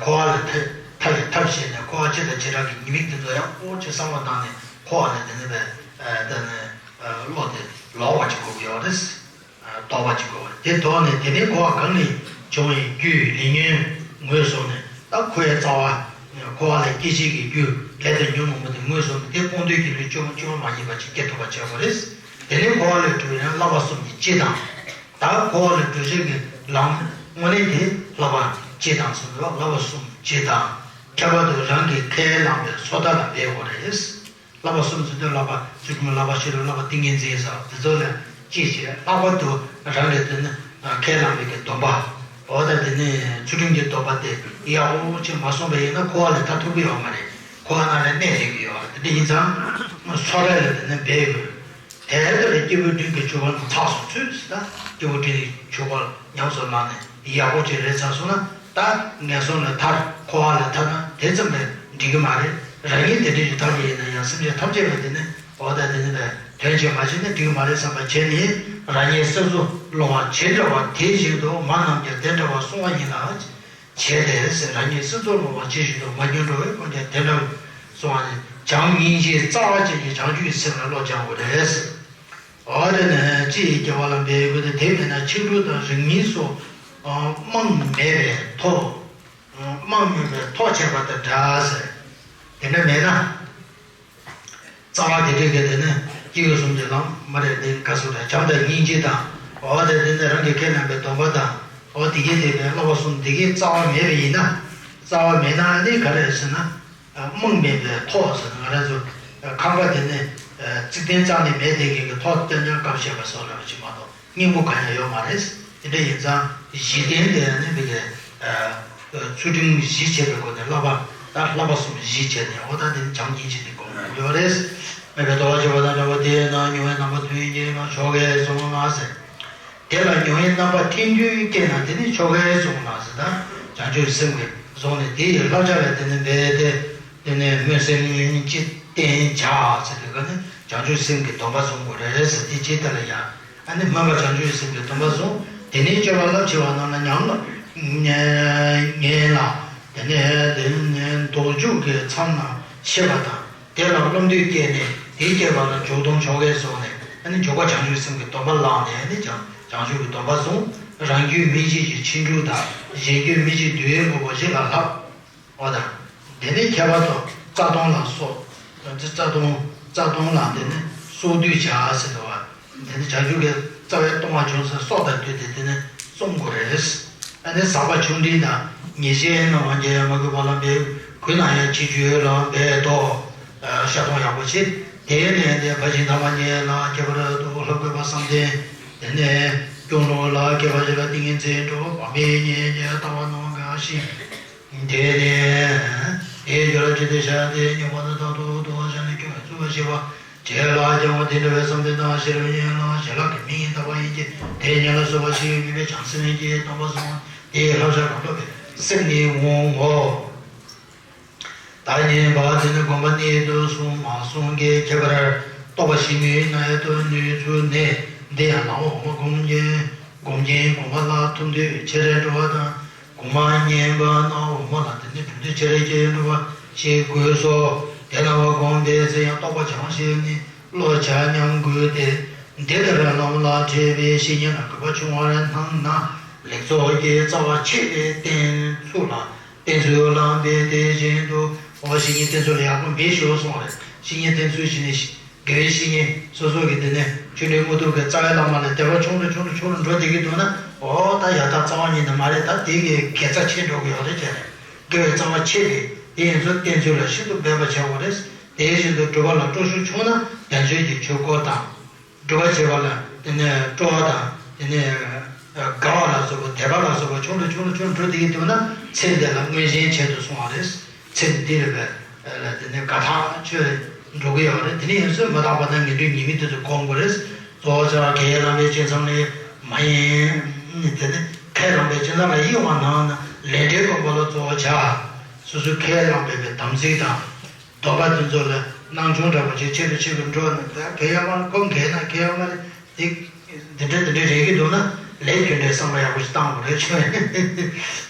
འཁོར་བ་ལས་ཐར་ཐར་བའི་ཐབས་ཤེས་ནས། འཁོར་བ་སྤྱི་དང་བྱེ་བྲག་གི་ཉེས་དམིགས་དེ་ཚོ་ཡག་པོ་ཅིག་བསམ་བློ་བཏང་ནས། འཁོར་བ་ལས་དེ་ནི་བས་དེ་ནི་བློ་དེ་ལོག་པ་ཅིག་དགོས་ཀྱི་ཡོད་རེད། རྟོགས་པ་ཅིག་དགོས་པ་རེད། དེ་ཐོག་ནས་དེ་ནས་འཁོར་བ་གང་ལས་བྱུང་བའི་རྒྱུ་ལས་ཉོན་ངོས་བཟུང་ནས། ད་འཁོར་བའི་རྩ་བ། འཁོར་བ་ལ་སྐྱེ་བྱེད་ཀྱི་རྒྱུ་ལས་དང་ཉོན་མོངས་པ་དེ་ངོས་བཟུང་ནས། དེ་སྤོང་འདོད་ཀྱི་ལུས་བཅོས་མ་བཅོས་མ་ཡིན་པ་ཅིག་སྐྱེ་ཐུབ་པ་བྱེད་དགོས་རེད། དེ་ནས་འཁོར་བ་ལས་གྲོལ་བའི་བསླབ་པ་གསུམ་གྱི་སྤྱི་དང་། ད་འཁོར་བ་ལས་གྲོལ་བྱེད་ཀྱི་ལམ་དངོས་གནས་དེ་བསླབ་པ་སྤྱི་དང་གསུམ་དུ། བསླབ་པ་གསུམ་སྤྱི་དང་། ཁྱད་པར་དུ་རང་གིས་ཁས་བླངས་པའི་སོ་ཐར་ལ་འབད་དགོས་རེད། བསླབ་པ་གསུམ་ཟེར་དུས་བསླབ་པ་ཚུལ་ཁྲིམས། བསླབ་པ་ཤེས་རབ། བསླབ་པ་ཏིང་ངེ་འཛིན་ཟེར་བ་དེ་ཚོ་ལ་གཅེས་བྱས། ལྷག་པར་དུ་རང་གིས་དེ་ནི་ཁས་བླངས་པའི་གི་སྡོམ་པ། འོ་ད་དེ་ནས་ཚུལ་ཁྲིམས་ཀྱི་སྡོམ་པ་དེ་ཡག་པོ་ཅིག་མ་སྲུང་བ་ཡིན་ན་འཁོར་བ་ལས་ཐར་ཐུབ་ཀྱི་ཡོད་མ་རེད། འཁོར་བ་ནང་ལ་གནས་བསྡད་ཀྱི་ཡོད་རེད། དེ་འདྲ་ཡིན་ཙང་སོ་ར་ལ་དེ་ནས་འབད་དགོས། དེ་ལྟར་སྐྱེས་བུ་འབྲིང་གི་སྤྱོད་པ་རྣམས་ཚགས་སུ་ཚུད་ཟེར། ད་སྐྱེས་བུ་འབྲིང་གི་སྤྱོད་པ་ཉམས་སུ་བླངས་ནས་ཡག་པོ་ཅིག་རེད་ཚར་སོང་ན། ད་ངན་སོང་ལ་ཐར། འཁོར་བ་ལ་ཐར་ན་དེ་ཙམ་ལས་འགྲིག་གི་མ་རེད། རང་ཉིད་དེ་འདྲ་ཞིག་ཐར་གྱི་ཡིན་ན་ཡང་སེམས་ཅན་ཐམས་ཅད་ལ་དེ་ནི་འོ་ད་དེ་ནི་ལས་དོན་ཆེ་མ་བྱས་ན་འགྲིག་གི་མ་རེད་བསམ་པ་བྱས་ནས། རང་ཉིད་སྲིད་མཚོར་ལྷུང་བ་ཇི་འདྲ་བ་དེ་བཞིན་དུ་མ་རྣམས་ཀྱང་དེ་འདྲ་བར་གསུངས་པ་ཡིན་ལ། བྱས་ཏེ་ཟེར། རང་ཉིད་སྲིད་མཚོར་ལྷུང་བ་ཇི་བཞིན་དུ་མ་གྱུར་འགྲོ་བའི་ཀུན་ཀྱང་དེ་འདྲ་གསུངས་པ་ནི། བྱམས་སྙིང་རྗེའི་རྩ་བ་ཅན་གྱི་བྱང་ཆུབ་ཀྱི་སེམས་ལ་བློ་སྦྱང་དགོས་རེད་ཟེར། འོ་དེ་ནས་ཅི་ཡི་སྐྱེ་བ་ལ་འབད་དགོས་ཏེ། དེ་མེད་ན་ཆིག་འབྲུ་དང་རིགས་ངན་སོགས་རྨང་མེད་པའི་ཐོག་རྨང་མེད་པའི་ཐོག་ཆད་པ་དང་འདྲ་ཟེར། དེ་འདྲ་མེད་ན། རྩ་བ་དེ་འདྲའི་གི་དེ་ནི་སྐྱེས་བུ་གསུམ་གྱི་ལམ་མ་རེད། དེ་ག་སུ་རེད། བྱམས་དང་སྙིང་རྗེ་དང་། འོ་དེ་དེ་ནི་རང་གིས་ཁས་བླངས་པའི་སྡོམ་པ་དང་། འོ་དེ་གའི་དེ་ནི་བསླབ་པ་གསུམ་དེ་གའི་རྩ་བ་མེད་པ་ཡིན་ན། རྩ་བ་མེད་ན་ནི་ག་རེ་ཟེར་ན། རྨང་མེད་པའི་ཐོག་ཟེར་ན། ང་རང་ཚོ་ཁང་པ་དེ་ནི་རྩིག་གདན་རྩ་ནས་མེད་དེ་གའི་གི་ཐོག་རྐྱང་རྐྱང་བཀབ་བྱས་པ་སོགས་རེད་པ་ཅིག་མ་གཏོགས། སྙིང་པོ་གང་ཡང་ཡོད་མ་རེད། དེ་འདྲ་ཡིན་ཙང་གཞི་རྟེན་དེ་ནི་མི་དགེ། ཚུལ་ཁྲིམས་གཞི་བྱས་པའི་སྒོ་ནས་བསླབ་པ་དང་བསླབ་པ་གསུམ་གཞི་བྱས་ནས། འོ་ད་དེ་ནི་བྱམས་སྙིང་རྗེ་དེ་སྒོམ་དགོས་ཡོད་རེད། མོས་པས་དོར་བ་བྱས་པ་དང་འདྲ་བ་དེས་ན། མྱོང་བའི་རྣམ་པ་ཐེངས་གཅིག་ན་ཆོ་གས་བཟུང་ལ་ཟེར། དེ་ལ་མྱོང་བའི་རྣམ་པ་ཐེངས་གཅིག་སྐྱེས་ན་དེ་ནི་ཆོ་གས་བཟུང་ལ་ཟེར། ད་བྱང་ཆུབ་སེམས་ཀྱིས་བཟུང་ནས་དེ་ཡི་བསླབ་བྱ་ལ་དེ་ནི་འབད་དེ། དེ་ནས་སྨོན་སེམས་ཅི་བསྟེན་བྱ་ཟེར་དུས་ག་ནི་བྱང་ཆུབ་སེམས་ཀྱི་སྡོམ་པ་བཟུང་དགོས་རེད་ཟེར། དེ་ཅི་ལྟར་ལ་ཡང་། ཨ་ནི་སྨོན་པ་བྱང་ཆུབ་སེམས་ཀྱི་སྡོམ་པ་བཟུང་། དེ་ནས་སྤྱོད་པ་རླབས་ཆེ་བ་རྣམས་ལ་ཉམས་ལ་ངེས་ལ། དེ་ནས་དེ་ནས་མདོ་རྒྱུད་ཀྱི་མཚམས་རྣམས་ཤེས་པ་དང་། དེ་ལ་བློ་འདོད་སྐྱེས་ནས་དེ་སྐྱེས་པ་ལ་འཇུག་སྡོམ་ཆོ་གས་བཟུང་ནས། ཨ་ནི་འཇུག་པ་བྱང་ཆུབ་སེམས་ཀྱི་སྡོམ་པ་བླངས་ནས། ཨ་ནི་བྱང་བྱང་ཆུབ་ཀྱི་སྡོམ་པ་བཟུང་། རང་རྒྱུད་སྨིན་བྱེད་ཀྱི་ཕྱིན་དྲུག་དང་། གཞན་རྒྱུད་སྨིན་བྱེད་བསྡུ་བའི་དངོས་པོ་བཞི་ལ་བསླབ། འོ་ད། དེ་ནས་ཁྱད་པར་དུ་རྩ་ལྟུང་ལ་སོགས། རྩ་ལྟུང་། རྩ་ལྟུང་ལ་དེ་ནི་སྲོག་བསྡུས་བྱ་ཟེར་འདུག་བ། དེ་ནི་བྱང་ཆུབ་ཀྱི་རྩ་བའི་ལྟུང་བ་བྱུང་ཚེ་སྲོག་དང་བསྡུས་ཏེ་དེ་ནི་བསྲུང་དགོས་རེད། ཨ་ནི་ཟག་པ་ཆུང་འབྲིང་དང་། ཉེས་བྱས་རྣམས་ཀྱང་མ་གོས་པ་ལ་འབད། གོས་ན་ཡང་ཕྱི་འགྱུར་ལ་འབད་དོ། ཤ་ཐུང་ཡག་པོ་བྱེད། དེ་ནས་དེ་ཕར་ཕྱིན་ཐ་མ་གཉིས་ལ་ཁྱད་པར་དུ་ལྷབ་དགོས་པ་བསམ་གཏན། དེ་ནས་སྐྱོང་ལུགས་ལ་སྐྱེ་བ་བཞི་ལ་ཏིང་ངེ་འཛིན་འགྲོ། བ་མེད་ཉིད་ཀྱི་ལྟ་བ་རྣམས་འགགས་ཤིང་། དེ་ནས་དེའི་རྒྱུད་ལ་ཇི་ལྟར་བཤད་དེ་ཉོན་མོངས་དང་རྟག་ཏུ་ལྡོག་པར་བྱ་ནས་སྐྱོང་བའི་རྩོལ་བ་བྱེད་པ་བྱེད་ལ་སྦྱང་བ་དེ་འདྲ་བའི་བསམ་གཏན་དང་ཤེས་རབ་གཉིས་ལ་ཞི་ལྷག་གི་མིང་ཡིན་དག་པ་ཡིན་གྱི། དེ་གཉིས་ལ་སོགས་པ་ཞིག་ཡོད་མིན་པས་བྱང་སེམས་ཀྱི་སྡོམ་པ་བཟུང་། དེའི་བསླབ་བྱ་གང་ཐོབ་པའི་སེམས་ནི་འོང་ངོ་། ད་ཉན་པ་དེ་ནི་སྒོམ་པ་གནད་དུ་སོང་མ་སོང་གི་ཁྱད་པར་རྟོགས་པ་ཞིག་ནི་ན་ཡ་དུ་ནུས་ཚུལ་ནས། འདི་ཡང་ལམ་འོག་མ་སྒོམ་གྱིན་སྒོམ་གྱིན་སྒོམ་པ་ལ་ཐུབ་འདོད་ཆེར་འགྲོ་བ་དང་། གོང་མ་བསྙེན་པ་ན་འོག་མ་ལ་དེ་ནི་ཐུབ་འདོད་ཆེར་སྐྱེ་འགྲོ་བ་ཞིག་དགོས་སོ། དེ་ལ་བ་སྒོམ་པའི་ཚེ་ཡང་རྟོགས་པ་བྱང་ཞིང་ནི་བློ་བྱ་སྙམ་དགོས་ཏེ། འདི་ལྟར་ལམ་ལ་འཕྲད་པའི་བཤེས་གཉེན་ལ་གུས་པ་ཆུང་བར་སྣང་ན། ལེགས་ཚོགས་ཀྱི་རྩ་བ་ཆད་པའི་བསྟེན་ཚུལ་ལ་བསྟེན་ཚུལ་ལ་འབད་དེ་བཞིན་དུ། འོ་བཤེས་གཉེན་བསྟེན་ཚུལ་ལ་ཡག་པོ་འབད་ཤོག་གསུངས་པ་རེད། བཤེས་གཉེན་བསྟེན་ཚུལ་ཞིག་ནི། དགེ་བའི་བཤེས་གཉེན་སོ་སོ་གི་དེ་ནས་ཆོས་འབྲེལ་དངོས་གྲུབ་ཀྱི་རྩ་བའི་བླ་མ་ལ་དད་པ་ཆུང་དུ་ཆུང་དུ་ཆུང་དུ་འགྲོ་བསྡད་ཀྱི་འདུག་ན། འོ་ད་ཡར་ཐག་རྩ་བ་ཉིད་ནས་མ་རེད། ད་དེ་གི་དགེ་རྩ་ཆད་འགྲོ་གི་ཡོད་རེད་ཅེས་རེད། དགེ་བའི་རྩ་བ་ཆད་པས་དེ་ཡིན་ཚུལ་བསྟེན་ཚུལ་ལ་ཤིན་ཏུ་འབད་པ་བྱ་དགོས་རེད། དེ་བཞིན་དུ་སྒྲུབ་པ་ལ་སྤྲོ་ཤུགས་ཆུང་ན་དལ་འབྱོར་གྱི་ཆོས་སྐོར་དང་། སྒྲུབ་པ་བྱེད་པ་ལ་དེ་ནས་སྤྲོ་བ་དང་། དེ་ནས་དགའ་བ་ལ་སོགས་པ་དད་པ་ལ་སོགས་པ་ཆུང་དུ་ཆུང་དུ་ཆུང་དུ་འགྲོ་བསྡད་ཀྱི་འདུག་ན། ཚེ་འདི་ལ་མངོན་ཞེན་ཆེད་དུ་སོང་བ་རེད། ཚེ་འདི་རེད་པས་ལ་དེ་ནས་དགའ་ཐག་ཆོད་འགྲོ་གི་ཡོད་རེད། དེ་ནས་ཡིན་ཚུལ་མི་རྟག་པ་དང་ངེས་འབྱུང་ཉེས་དམིགས་དེ་ཚོ་སྒོམ་དགོས་རེད། གཙོ་བོ་ཆ་ཁས་བླངས་པའི་བྱས་ཙམ་ལས་མ་ཡིན། དེ་ནས་ཁས་བླངས་པའི་བྱས་ཙམ་ལ་ཡིད་དབང་བཏང་ན་ལས་འབྲས་སྒོམ་པ་ལ་གཙོ་བོ་ཆ། སོ་སོའི་ཁས་བླངས་པའི་དམ་ཚིག་དང་། སྡོམ་པ་དེ་ཚོ་ལ་སྣང་ཆུང་འདྲ་པོ་ཅིག་ཆེད་དུ་ཆེད་དུ་འགྲོ་ན། ད་གལ་ཡོད་མ་རེད། ཁོ་འགལ་ན་གལ་ཡོད་མ་རེད། དེ་འདི་འདྲ་འདི་འདྲ་རེད་ཀྱི་འདུག་ན། ལས་རྒྱུ་འབྲས་བསམ་བློ་ཡག་པོ་ཞིག་བཏང་དགོས་རེད་ཆོས།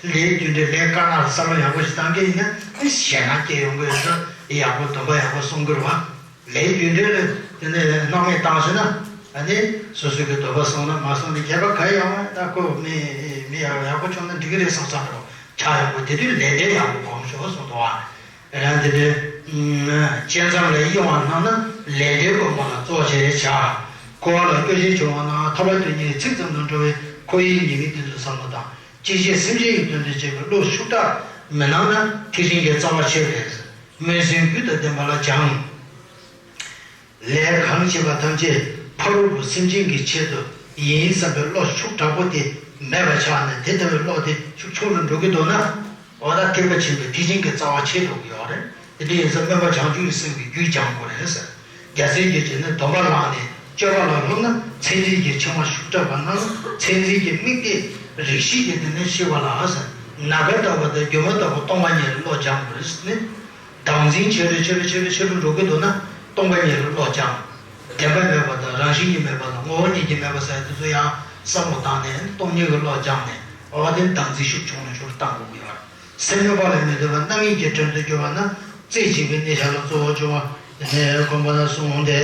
ལས་རྒྱུ་འབྲས་ལས་དཀར་ནག་ལ་བསམ་བློ་ཡག་པོ་ཞིག་བཏང་གི་ཡིན་ན་ཞེད་སྣང་སྐྱེ་ཡོང་གི་ཡོད་ཚོད། ཡག་པོ་སྡོམ་པ་ཡག་པོ་སྲུང་དགོས་རེད་བ། ལས་རྒྱུ་འབྲས་ལ་དེ་ནས་སྣང་མེད་བཏང་ཟེར་ན། ཨ་ནི་སོ་སོ་གི་སྡོམ་པ་སྲུང་ན་མ་སྲུང་ནས་ཁྱད་པར་ག་ཡང་མ་རེད། ད་ཁོ་མི་མི་ཡག་ཡག་པོ་བྱུང་ན་འགྲིག་གི་རེད་བསམ་བསམ་འགྲོ་ཆགས་ཡོང་གི། དེ་དུས་ལས་འབྲས་ཡག་པོ་སྒོམ་ཤོག་གསུངས་འདུག་བ། ཡང་དེ་འདྲའི་བཅས་མཚམས་ལ་གཡེང་བ་སྣང་ན་ལས་འབྲས་སྒོམ་པ་ལ་གཙོ་ཆེ་བྱ། འཁོར་བ་ལ་སྐྱོ་ཤས་བྱུང་བ་ན་ཐར་པ་དོན་གཉེར་ཚིག་ཙམ་དུ་འགྲོ་བའི་འཁོར་བའི་ཉེས་དམིགས་དེ་ཚོ་བསམ་བློ་དང་། ཅིག་ཤོས་སེམས་ཅན་གྱི་དོན་དུ་བྱེད་པའི་བློ་ཤུགས་དྲག་མི་སྣང་ན་ཐེག་ཆེན་གྱི་རྩ་བ་ཆད་པས། སྨོན་སེམས་རྒྱུད་དང་ལྡན་པ་ལ་སྦྱང་། ལས་གང་བྱེད་པ་ཐམས་ཅད་ཕ་རོལ་པོ་སེམས་ཅན་གྱི་ཆེད་དུ་ཡིན་བསམ་པའི་བློ་ཤུགས་དྲག་པོ་དེ་ མེད་པ་ཆགས་ནས་དེ་ལྟ་བུའི་བློ་དེ་ཤུགས་ཆུང་རུ་འགྲོ་གི་འདུག་ན། འོ་ད་ཐེག་པ་ཆེན་པོའི་ཐེག་ཆེན་གྱི་རྩ་བ་ཆད་འགྲོ་གི་ཡོད་རེད། དེ་འདྲ་ཡིན་ཙང་སྨོན་པ་བྱང་ཆུབ་ཀྱི་སེམས་ཀྱི་རྒྱུད་སྦྱང་དགོས་རེད་ཟེར། རྒྱལ་སྲས་ཀྱིས་བྱས་ན་སྡོམ་པ་བླངས་ནས་སྤྱོད་པ་ལ་ལྷུང་ན་མཚན་འཛིན་གྱི་འཆིང་བ་ཤུགས་དྲག་པ་རྣམས་མཚན་འཛིན་གྱི་དམིགས་གཏད་རིགས་ཤེས་ཀྱིས་དེ་ནས་ཤེས་པ་ལ་ཟེར། ནམ་མཁའ་ལྟ་བུ་དང་སྒྱུ་མ་ལྟ་བུ་སྟོང་པ་ཉིད་ལ་བློ་སྦྱང་དགོས་རེད་ཟེར་ནས། བདག་འཛིན་ཆེ་རུ་ཆེ་རུ་ཆེ་རུ་ཆེ་རུ་འགྲོ་གི་འདུག་ན་སྟོང་པ་ཉིད་ལ་བློ་སྦྱང་། བདེན་པ་མེད་པ་དང་རང་བཞིན་གྱིས་མེད་པ་དང་ངོ་བོ་ཉིད་ཀྱིས་མེད་པ་ཟེར་དེ་ཚོ་ཡང་བསམ་བློ་བཏང་ནས་སྟོང་ཉིད་ཀྱི་བློ་སྦྱངས་ནས། འོ་དེ་བདག་འཛིན་ཤུགས་ཆུང་རུ་ཆུང་རུ་བཏང་དགོས་ཀྱི་ཡོད་རེད། སེམས་མེད་པ་ལས་མི་འདོད་པ་རྣམ་གཡེང་གི་དྲན་དུ་གྱུར་པ་ན་རྩེ་གཅིག་པའི་གནས་བཞག་ལ་གཙོ་བོར་འབྱུང་བ་དེ་ནས་གོམས་པ་ན་གསུངས་ཏེ།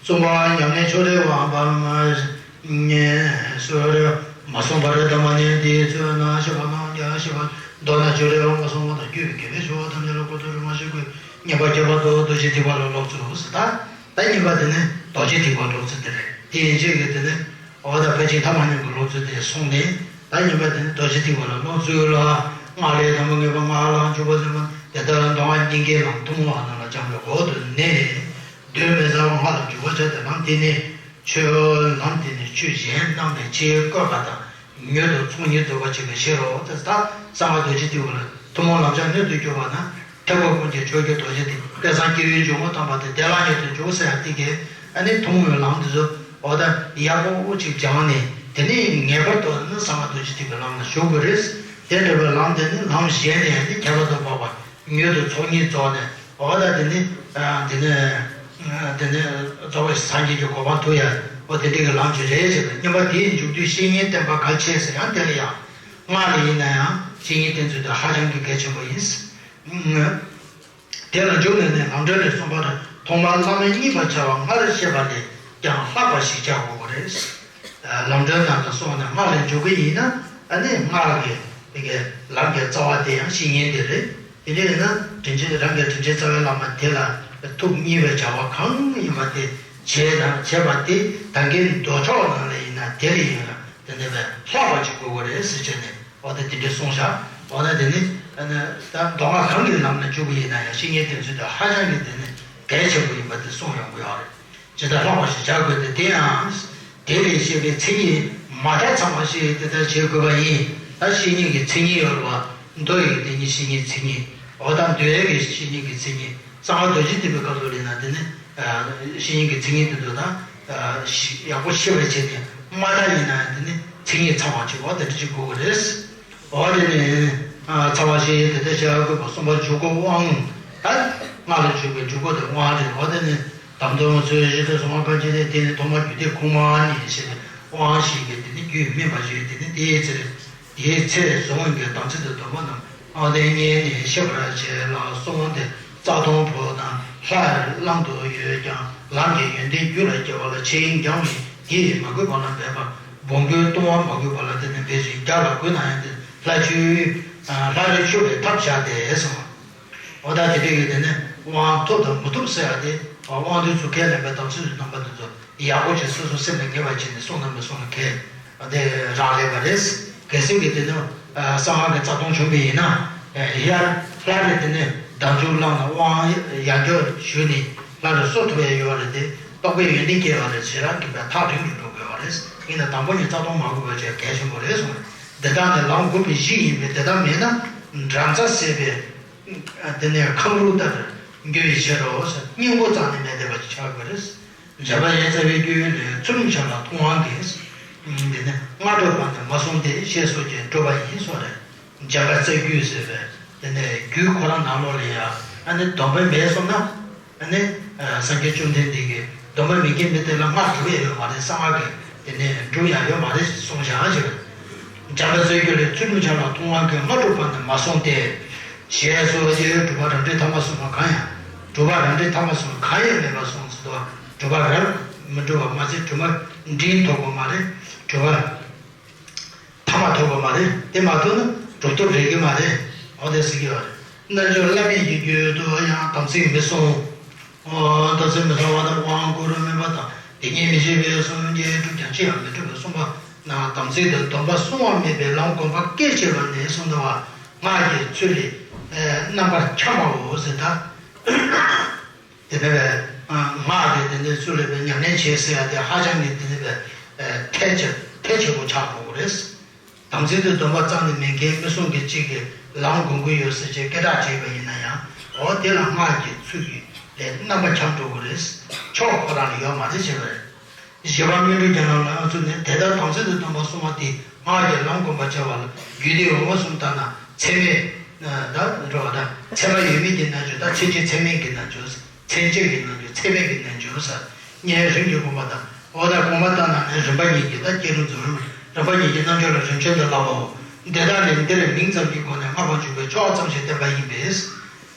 གསུམ་པ་ཉམས་ལེན་ཕྱོགས་རིས་དབང་པ་མ། ངེས་སོ་རེ་མ་གསུངས་པར་གདམས་པ་ནི་འདིའི་ཚུལ་ན་ཤེས་པ་རྣམས་ཀྱང་ཤེས་པ་མདོར་ན་ཕྱོགས་རིས་དབང་པ་གསུམ་པ་དང་རྒྱུད་པའི་དགེ་བའི་ཆོས་ཐམས་ཅད་ལ་གོ་ཐོས་རིག་མ་ཤེས་ཀུན་ཉན་པ་ཁྱད་པར་དུ་རྡོ་རྗེ་ཐེག་པ་ལ་སློབ་ཚུལ་ཟེར། ད་ད་གཉིས་པ་དེ་ནི་རྡོ་རྗེ་ཐེག་པ་སློབ་ཚུལ་དེ་རེད། དེ་ཡན་ཆད་ཀྱི་དེ་ནི་འོ་ད་ཕལ་ཆེར་ཐ་མ་མཉམ་གྱི་སློབ་ཚུལ་དེ་སོང་ནས། ད་གཉིས་པ་དེ་ནི་རྡོ་རྗེ་ཐེག་པ་ལ་སློབ་ཚུལ་ལ། སྔགས་ལས་དང་པོ་ངེས་པ་སྔགས་ལ་འཇུག་པ་ཟེར་བ་དེ་ལྟར་མདོ་སྔགས་གཉིས་ཀའི་ལམ་ཐུན་མོང་བ་རྣམས་ལ་སྦྱངས་པའི་འོག་ཏུ་ནི། གདོན་མི་ཟ་བར་སྔགས་ལ་འཇུག་པར་བྱ་སྟེ། ལམ་དེ་ནི་ཆོས། ལམ་དེ་ནི་ཆོས་གཞན་རྣམས་ལས་ཆེས་བཀོད་པ་དང་མྱུར་དུ་ཚོགས་གཉིས་རྫོགས་པར་བྱེད་པའི་ཕྱིར་རོ། དེ་ལྟར་གསང་སྔགས་རྡོ་རྗེ་ཐེག་པ་ལ་ཐུན་མོང་ལམ་སྦྱངས་མྱུར་དུ་གྱུར་པ་ན་ཐེག་པ་ཀུན་གྱི་མཆོག་གྱུར་རྡོ་རྗེ་སྟེ། དཔལ་བཟང་སྐྱེ་བོའི་འཇུག་ངོགས་ཐོབ་པ་སྟེ། བདེ་བླག་མྱུར་དུ་འཇུག་ཟེར་ཡ་དེ་གའི་ཨ་ནི་ཐུན་མོང་བའི་ལམ་འདི་ཚོ་འོ་ད་ཡག་པོ་ཅིག་སྦྱངས་ནས། དེ་ནས་ངེས་པར་དུ་ནི་གསང་སྔགས་རྡོ་རྗེ་ཐེག་པའི་ལམ་ལ་ཞུགས་དགོས་རེད། དེ་འདྲ་བའི་ལམ་དེ་ནི་ལམ་གཞན་ནས་ནི་ཁྱད་པར་དུ་འཕགས་པ་མྱུར་དུ་ཚོགས་གཉིས་རྫོགས་ནས། འོ་ད་དེ་ནི། ཨ། དེ་ནི། ཨ། དེ་ནི་རྫོགས་པའི་སངས་རྒྱས་ཀྱི་གོ་འཕང་ཐོབ་ཡ། འོ་དེ་འདྲའི་གི་ལམ་ཅིག་རེད་ཟེར་བས། གཉིས་པ་དེའི་མཇུག་བསྡུའི་བཤེས་གཉེན་བསྟེན་པ་གལ་ཆེ་ཟེར་ཡང་དེ་ལ་ཡང་། སྔགས་ལ་ཡིན་ན་ཡང་བཤེས་གཉེན་བསྟེན་ཚུལ་དེ་ཧ་ཅང་གི་གལ་ཆེན་པོ་ཡིན། དེ་ལ་འཇུག་ནས་ནི་ལམ་སྒྲོན་ལས་གསུངས་པ་རེད། ཐོག་མར་བླ་མའི་བསྙེན་པར་བྱ་བ་སྔར་བཤད་པ་ལས་ཀྱང་ལྷག་པ་ཞིག་བྱ་དགོས་པ་རེད། ལམ་སྒྲོན་ནང་ལ་སོང་ནས་སྔགས་ལ་འཇུག་གི་ཡིན་ན། ཨ་ནི་སྔགས་ཀྱི་དེ་གའི་ལམ་གྱི་རྩ་བ་དེ་ཡང་བཤེས་གཉེན་དེ་རེད། དེ་འདྲ་ཡིན་ན་དྲིན་ཅན་རང་གི་དྲིན་ཅན་རྩ་བའི་བླ་མ་དེ་ལ་ཐུགས་མཉེས་པའི་བྱ་བ་གང་ཡིན་པ་དེ་བྱས་དང་བྱས་པ་དེ་ད་གིན་མདོ་ཕྱོགས་ནང་ལ་ཡིན་ན་དེ་ལ་ཡིན་ན་དེ་འདྲ་བས་ལྷག་པ་ཅིག་དགོས་ཀྱི་རེད་ཟེར་བྱས་ནས། འོ་ད་དེ་འདྲ་གསུངས་བཞག་འོ་ན་དེ་ནི་ཨ་ནི་ད་མདོ་སྔགས་གང་གི་ལམ་ལ་འཇུག་པ་ཡིན་ན་ཡང་བཤེས་གཉེན་བསྟེན་ཚུལ་དེ་ཧ་ཅང་གི་དེ་ནི་གལ་ཆེན་པོ་ཡིན་པ་དེ་གསུངས་ཡོང་གི་ཡོད་རེད། ཇི་ལྟར་ལྷག་པ་ཞིག་བྱ་དགོས་ཏེ། དེ་ཡང་དེ་ལས་བཤད་པའི་མཚན་ཉིད་མ་དག་ཚང་བ་ཞིག་དེ་ལྟར་བྱེད་དགོས་པ་ཡིན། ད་བཤེས་གཉེན་གྱི་མཚན་ཉིད་ཡོད་རེད་བ། མདོ་ཡི་དེ་ཉིད་བཤེས་གཉེན་མཚན་ཉིད། འོ་ད་མདོ་ཡི་གི་བཤེས་གཉེན་གྱི་མཚན་ཉིད། གསང་སྔགས་རྡོ་རྗེ་ཐེག་པའི་སྐབས་སུ་ལས་ན་དེ་ནི་བཤེས་གཉེན་གྱི་མཚན་ཉིད་དེ་ཚོ་ད་ཡག་པོ་ཤེས་པའི་ཆེད་དུ་མ་དག་ཡིན་ན་ཡང་དེ་ནི་མཚན་ཉིད་ཚང་བ་ཅིག་འོ་དེ་འདྲ་ཅིག་དགོས་ཀྱི་རེད། འོ་དེ་ནི་ཚང་བ་ཞིག་དེ་ལྟར་བྱ་དགོས་པ། གསུམ་པ་འཇུག་སྒོ་དབང་། ད་སྔགས་ལ་འཇུག་པའི་འཇུག་སྒོ་དེ་དབང་རེད། འོ་དེ་ནི་དམ་དུ་བཟུང་བའི་གཞི་དེ་གཟུང་བ་གང་ཅི་སྟེ། དེ་ནི་ཐོག་མར་རྒྱུད་སྡེ་ཁུངས་མ་ནས་ཞེས་པའི་དབང་ཞིག་གིས་དེ་ནི་རྒྱུད་སྨིན་པ་ཞིག་དེ་ནི་དེའི་ཚེ། དེའི་ཚེ་གཟུངས་ཀྱི་དམ་ཚིག་དང་སྡོམ་པ་རྣམས་སྔགས་བཟླས་བསྙེན་ནས་ཤེས་པར་བྱས་ལ་གསུངས་ཏེ། རྩ་ལྟུང་བོ་དང་ལྷ་ཡི་བླང་དུ་ཡོད་ཀྱང་ལམ་གྱི་ཡོན་ཏན་རྒྱུད་ལ་སྐྱེ་བ་ལ་ཆེས་འགྱངས་པས་དེས་མ་གོས་པ་ལ་འབད་པ། སྦོམ་པོའི་ལྟུང་བ་མ་གོས་པ་ལ་དེ་ནི་འབད་ཅིང་རྒྱ་ལ་གོས་ན་ཡང་དེ་ལྷ་ཆོས། ལྷ་རུ་ཆུད་པའི་ཐབས་བྱ་སྟེ་གསུངས། འོ་ད་དེ་འདྲ་གི་དེ་ནི་དབང་ཐོབ་དང་མི་ཐོབ་ཟེར་ཡ་དེ། དབང་དུས་སུ་ཁས་ལེན་པའི་དམ་ཚིག་གི་རྣམ་པ་དེ་ཚོ་ཡག་པོ་བྱས་སོ་སོ་སེམས་ལ་ངེས་པ་བྱས་ནས་སྲུང་དང་མི་སྲུང་ལ་ཁས་དེ་རག་ལས་པ་རེད། གལ་སྲིད་ཀྱི་དེ་ནི་གསང་སྔགས་ཀྱི་རྩ་ལྟུང་བྱུང་བ་ཡིན་ན། ཡར་ལྷ་རེ་དེ་ནི་བདག་འཇུག་བླངས་ལ་དབང་ཡང་བསྐྱར་ཞུས་ནས་ལྷ་རུ་གསོལ་ཐུབ་ཡ་ཡོད་པ་རེད་དེ། རྟོགས་པའི་ཡོན་ཏན་སྐྱེ་བ་རེད། ཞེ་དྲག་གི་བས་ཐག་རིང་དུ་འགྲོ་དགོས་པ་རེད། ཡིན་ན་དང་པོ་ནས་རྩ་ལྟུང་མ་གོས་པ་བྱས་གལ་ཆེན་པོ་རེད་གསུངས། འདི་དག་ནི་ལམ་དགོས་པའི་གཞི་ཡིན་པས། དེ་ལྟར་མེད་ན་འབྲང་རྩ་ཟད་པས། དེ་ནས་ཁང་ལུག་ལྟར་འགྱུར་བའི་ཕྱིར་རོ། སྙིང་པོ་རྩ་ནས་མེད་བསྡད་པ་ཅིག་ཆགས་དགོས་རེད། འཇམ་དཔལ་རྩ་བའི་རྒྱུད་ལས་ཚུལ་ཁྲིམས་འཆལ་ལ་ལྟུང་བ་འགེལ། དེ་ནས་སྔགས་གྲུབ་པ་ནི་མ་གསུངས་ཏེ། ཞེས་སོགས་ཀྱིས་སྒྲུབ་པ་ཡིན་གསུངས་རེད། འཇམ་དཔལ་རྩ་རྒྱུད་ཟེར་བའི་དེ་ནས་རྒྱུད་ཁོ་རང་ནང་ལོགས་ལ་ཡང་ཨ་ནི་སྡོམ་པ་མེད་གསུངས་ན། ཨ་ནི་སངས་རྒྱས་བཅོམ་ལྡན་འདས་ཀྱིས་སྡོམ་པ་མེད་མཁན་མི་དེ་ལ་སྔགས་སྒྲུབ་ཡ་ཡོད་མ་རེད། གསང་སྔགས་ཀྱི་དེ་ནས་སྒྲུབ་ཡ་ཡོད་མ་རེད་གསུངས་བཞག་ཅིག་འཇམ་དཔལ་རྩ་རྒྱུད་ལས་ཚུལ་ཁྲིམས་འཆལ་ལ་ལྟུང་བ་འགེལ། སྔགས་གྲུབ་པ་ནི་མ་གསུངས་ཏེ། ཞེས་སོགས་ཀྱིས་སྒྲུབ་པ་རང་འགྲེལ་ཐ་མ་གསུངས་པ་གང་ཡང་། སྒྲུབ་པ་རང་འགྲེལ་ཐ་མ་གསུངས་པ་གང་ཡང་མེད་པར་གསུངས་ཚུལ་དུ། སྒྲུབ་པ་རབ་མི་སྒྲུབ་པ་མ་ཚད་སྒྲུབ་པ་འབྲིང་ཐོབ་དགོས་མ་རེད། སྒྲུབ་པ་ཐ་མ་ཐོབ་དགོས་མ་རེད། དེ་མ་ཐོབ་ན་གྲུབ་ཐོབ་རེག་གི་མ་རེད། འོ་དེ་ཟེར་གྱི་ཡོད་རེད། རྣལ་འབྱོར་བླ་མེད་ཀྱི་རྒྱུད་དུ་ཡང་དམ་ཚིག་མི་སྲུང་། འོ་དམ་ཚིག་མི་སྲུང་བ་དང་དབང་བསྐུར་མིན་པ་དང་དེ་ཉིད་མི་བྱེད་པའི་གསུམ་གྱིས་སྒྲུབ་ཀྱང་ཅི་ཡང་མི་འགྲུབ་པས་གསུངས་པ་ན། དམ་ཚིག་དང་སྡོམ་པ་བསྲུང་བ་མེད་པའི་ལམ་སྒོམ་པ་སྐད་ཅིག་ལ་ནི་གསུངས་འདུག་པ། སྔགས་ཀྱི་ཚུལ་ལས་རྣམ་པར་འཁྱམས་པའོ་ཟེར་ད། དེ་ནས་བས་སྔགས་ཀྱི་དེ་ནས་ཚུལ་ལས་བས་ཉམས་ལེན་བྱེད་ཟེར་ཡ་དེ་ཧ་ཅང་གི་དེ་ནས་བས་ཐལ་ཆེ་ཐལ་ཆེ་པོ་ཆགས་འགྲོ་གི་རེད། དམ་ཚིག་དང་སྡོམ་པ་རྩ་ནས་མེད་མཁན་མི་གསུམ་གྱིས་གཅིག་གིས་ལམ་སྒོམ་གྱི་ཡོད་ཟེར་བྱས་སྐད་གྲགས་བྱས་པ་ཡིན་ན་ཡང་། འོ་དེ་ལ་སྔགས་ཀྱི་ཚུལ་གྱིས་ལས་རྣམ་པ་འཁྱམས་འགྲོ་གི་རེད། ཕྱོགས་ཁོ་རང་ལ་ཡོད་མ་རེད་ཟེར་བ་རེད། བཞི་པ་སྨིན་གྲོལ་རྒྱ་ལམ་ལ་ང་ཚོ་ནི་དེ་ལྟར་དམ་ཚིག་དང་སྡོམ་པ་སྲུང་བ་དེས་སྔགས་ཀྱི་ལམ་སྒོམ་པར་བྱ་བ་ལ་རྒྱུད་སྡེ་འོག་མ་གསུམ་ལྟར་ན་ཚད་མས་ད་འགྲོ་བ་དང་ཚད་མ་ཡོད་མེད་ཀྱི་རྣལ་འབྱོར་དང་ཚད་མཆོག་ཚད་མིན་གྱི་རྣལ་འབྱོར། མཚན་བཅས་ཀྱི་རྣལ་འབྱོར། ཚད་མེད་ཀྱི་རྣལ་འབྱོར་ཟེར། གཉིས་རིམ་གྱིས་སྒོམ་པ་དང་། འོ་ད་སྒོམ་པ་ལྟར་ན་ནི་རིམ་པ་གཉིས་ཀྱི་ད་སྐྱེ་རུ་འཛུགས་རུ། རིམ་པ་གཉིས་ཀྱི་རྣལ་འབྱོར་ལ་རིམ་བྱོན་དུ་བསླབ་པའོ། འདི་དག་ནི་འདིར་མིང་ཙམ་གྱི་སྒོ་ནས་སྔགས་པ་འཇུག་པའི་ཕྱོགས་ཙམ་ཞིག་བསྟན་པ་ཡིན་པས།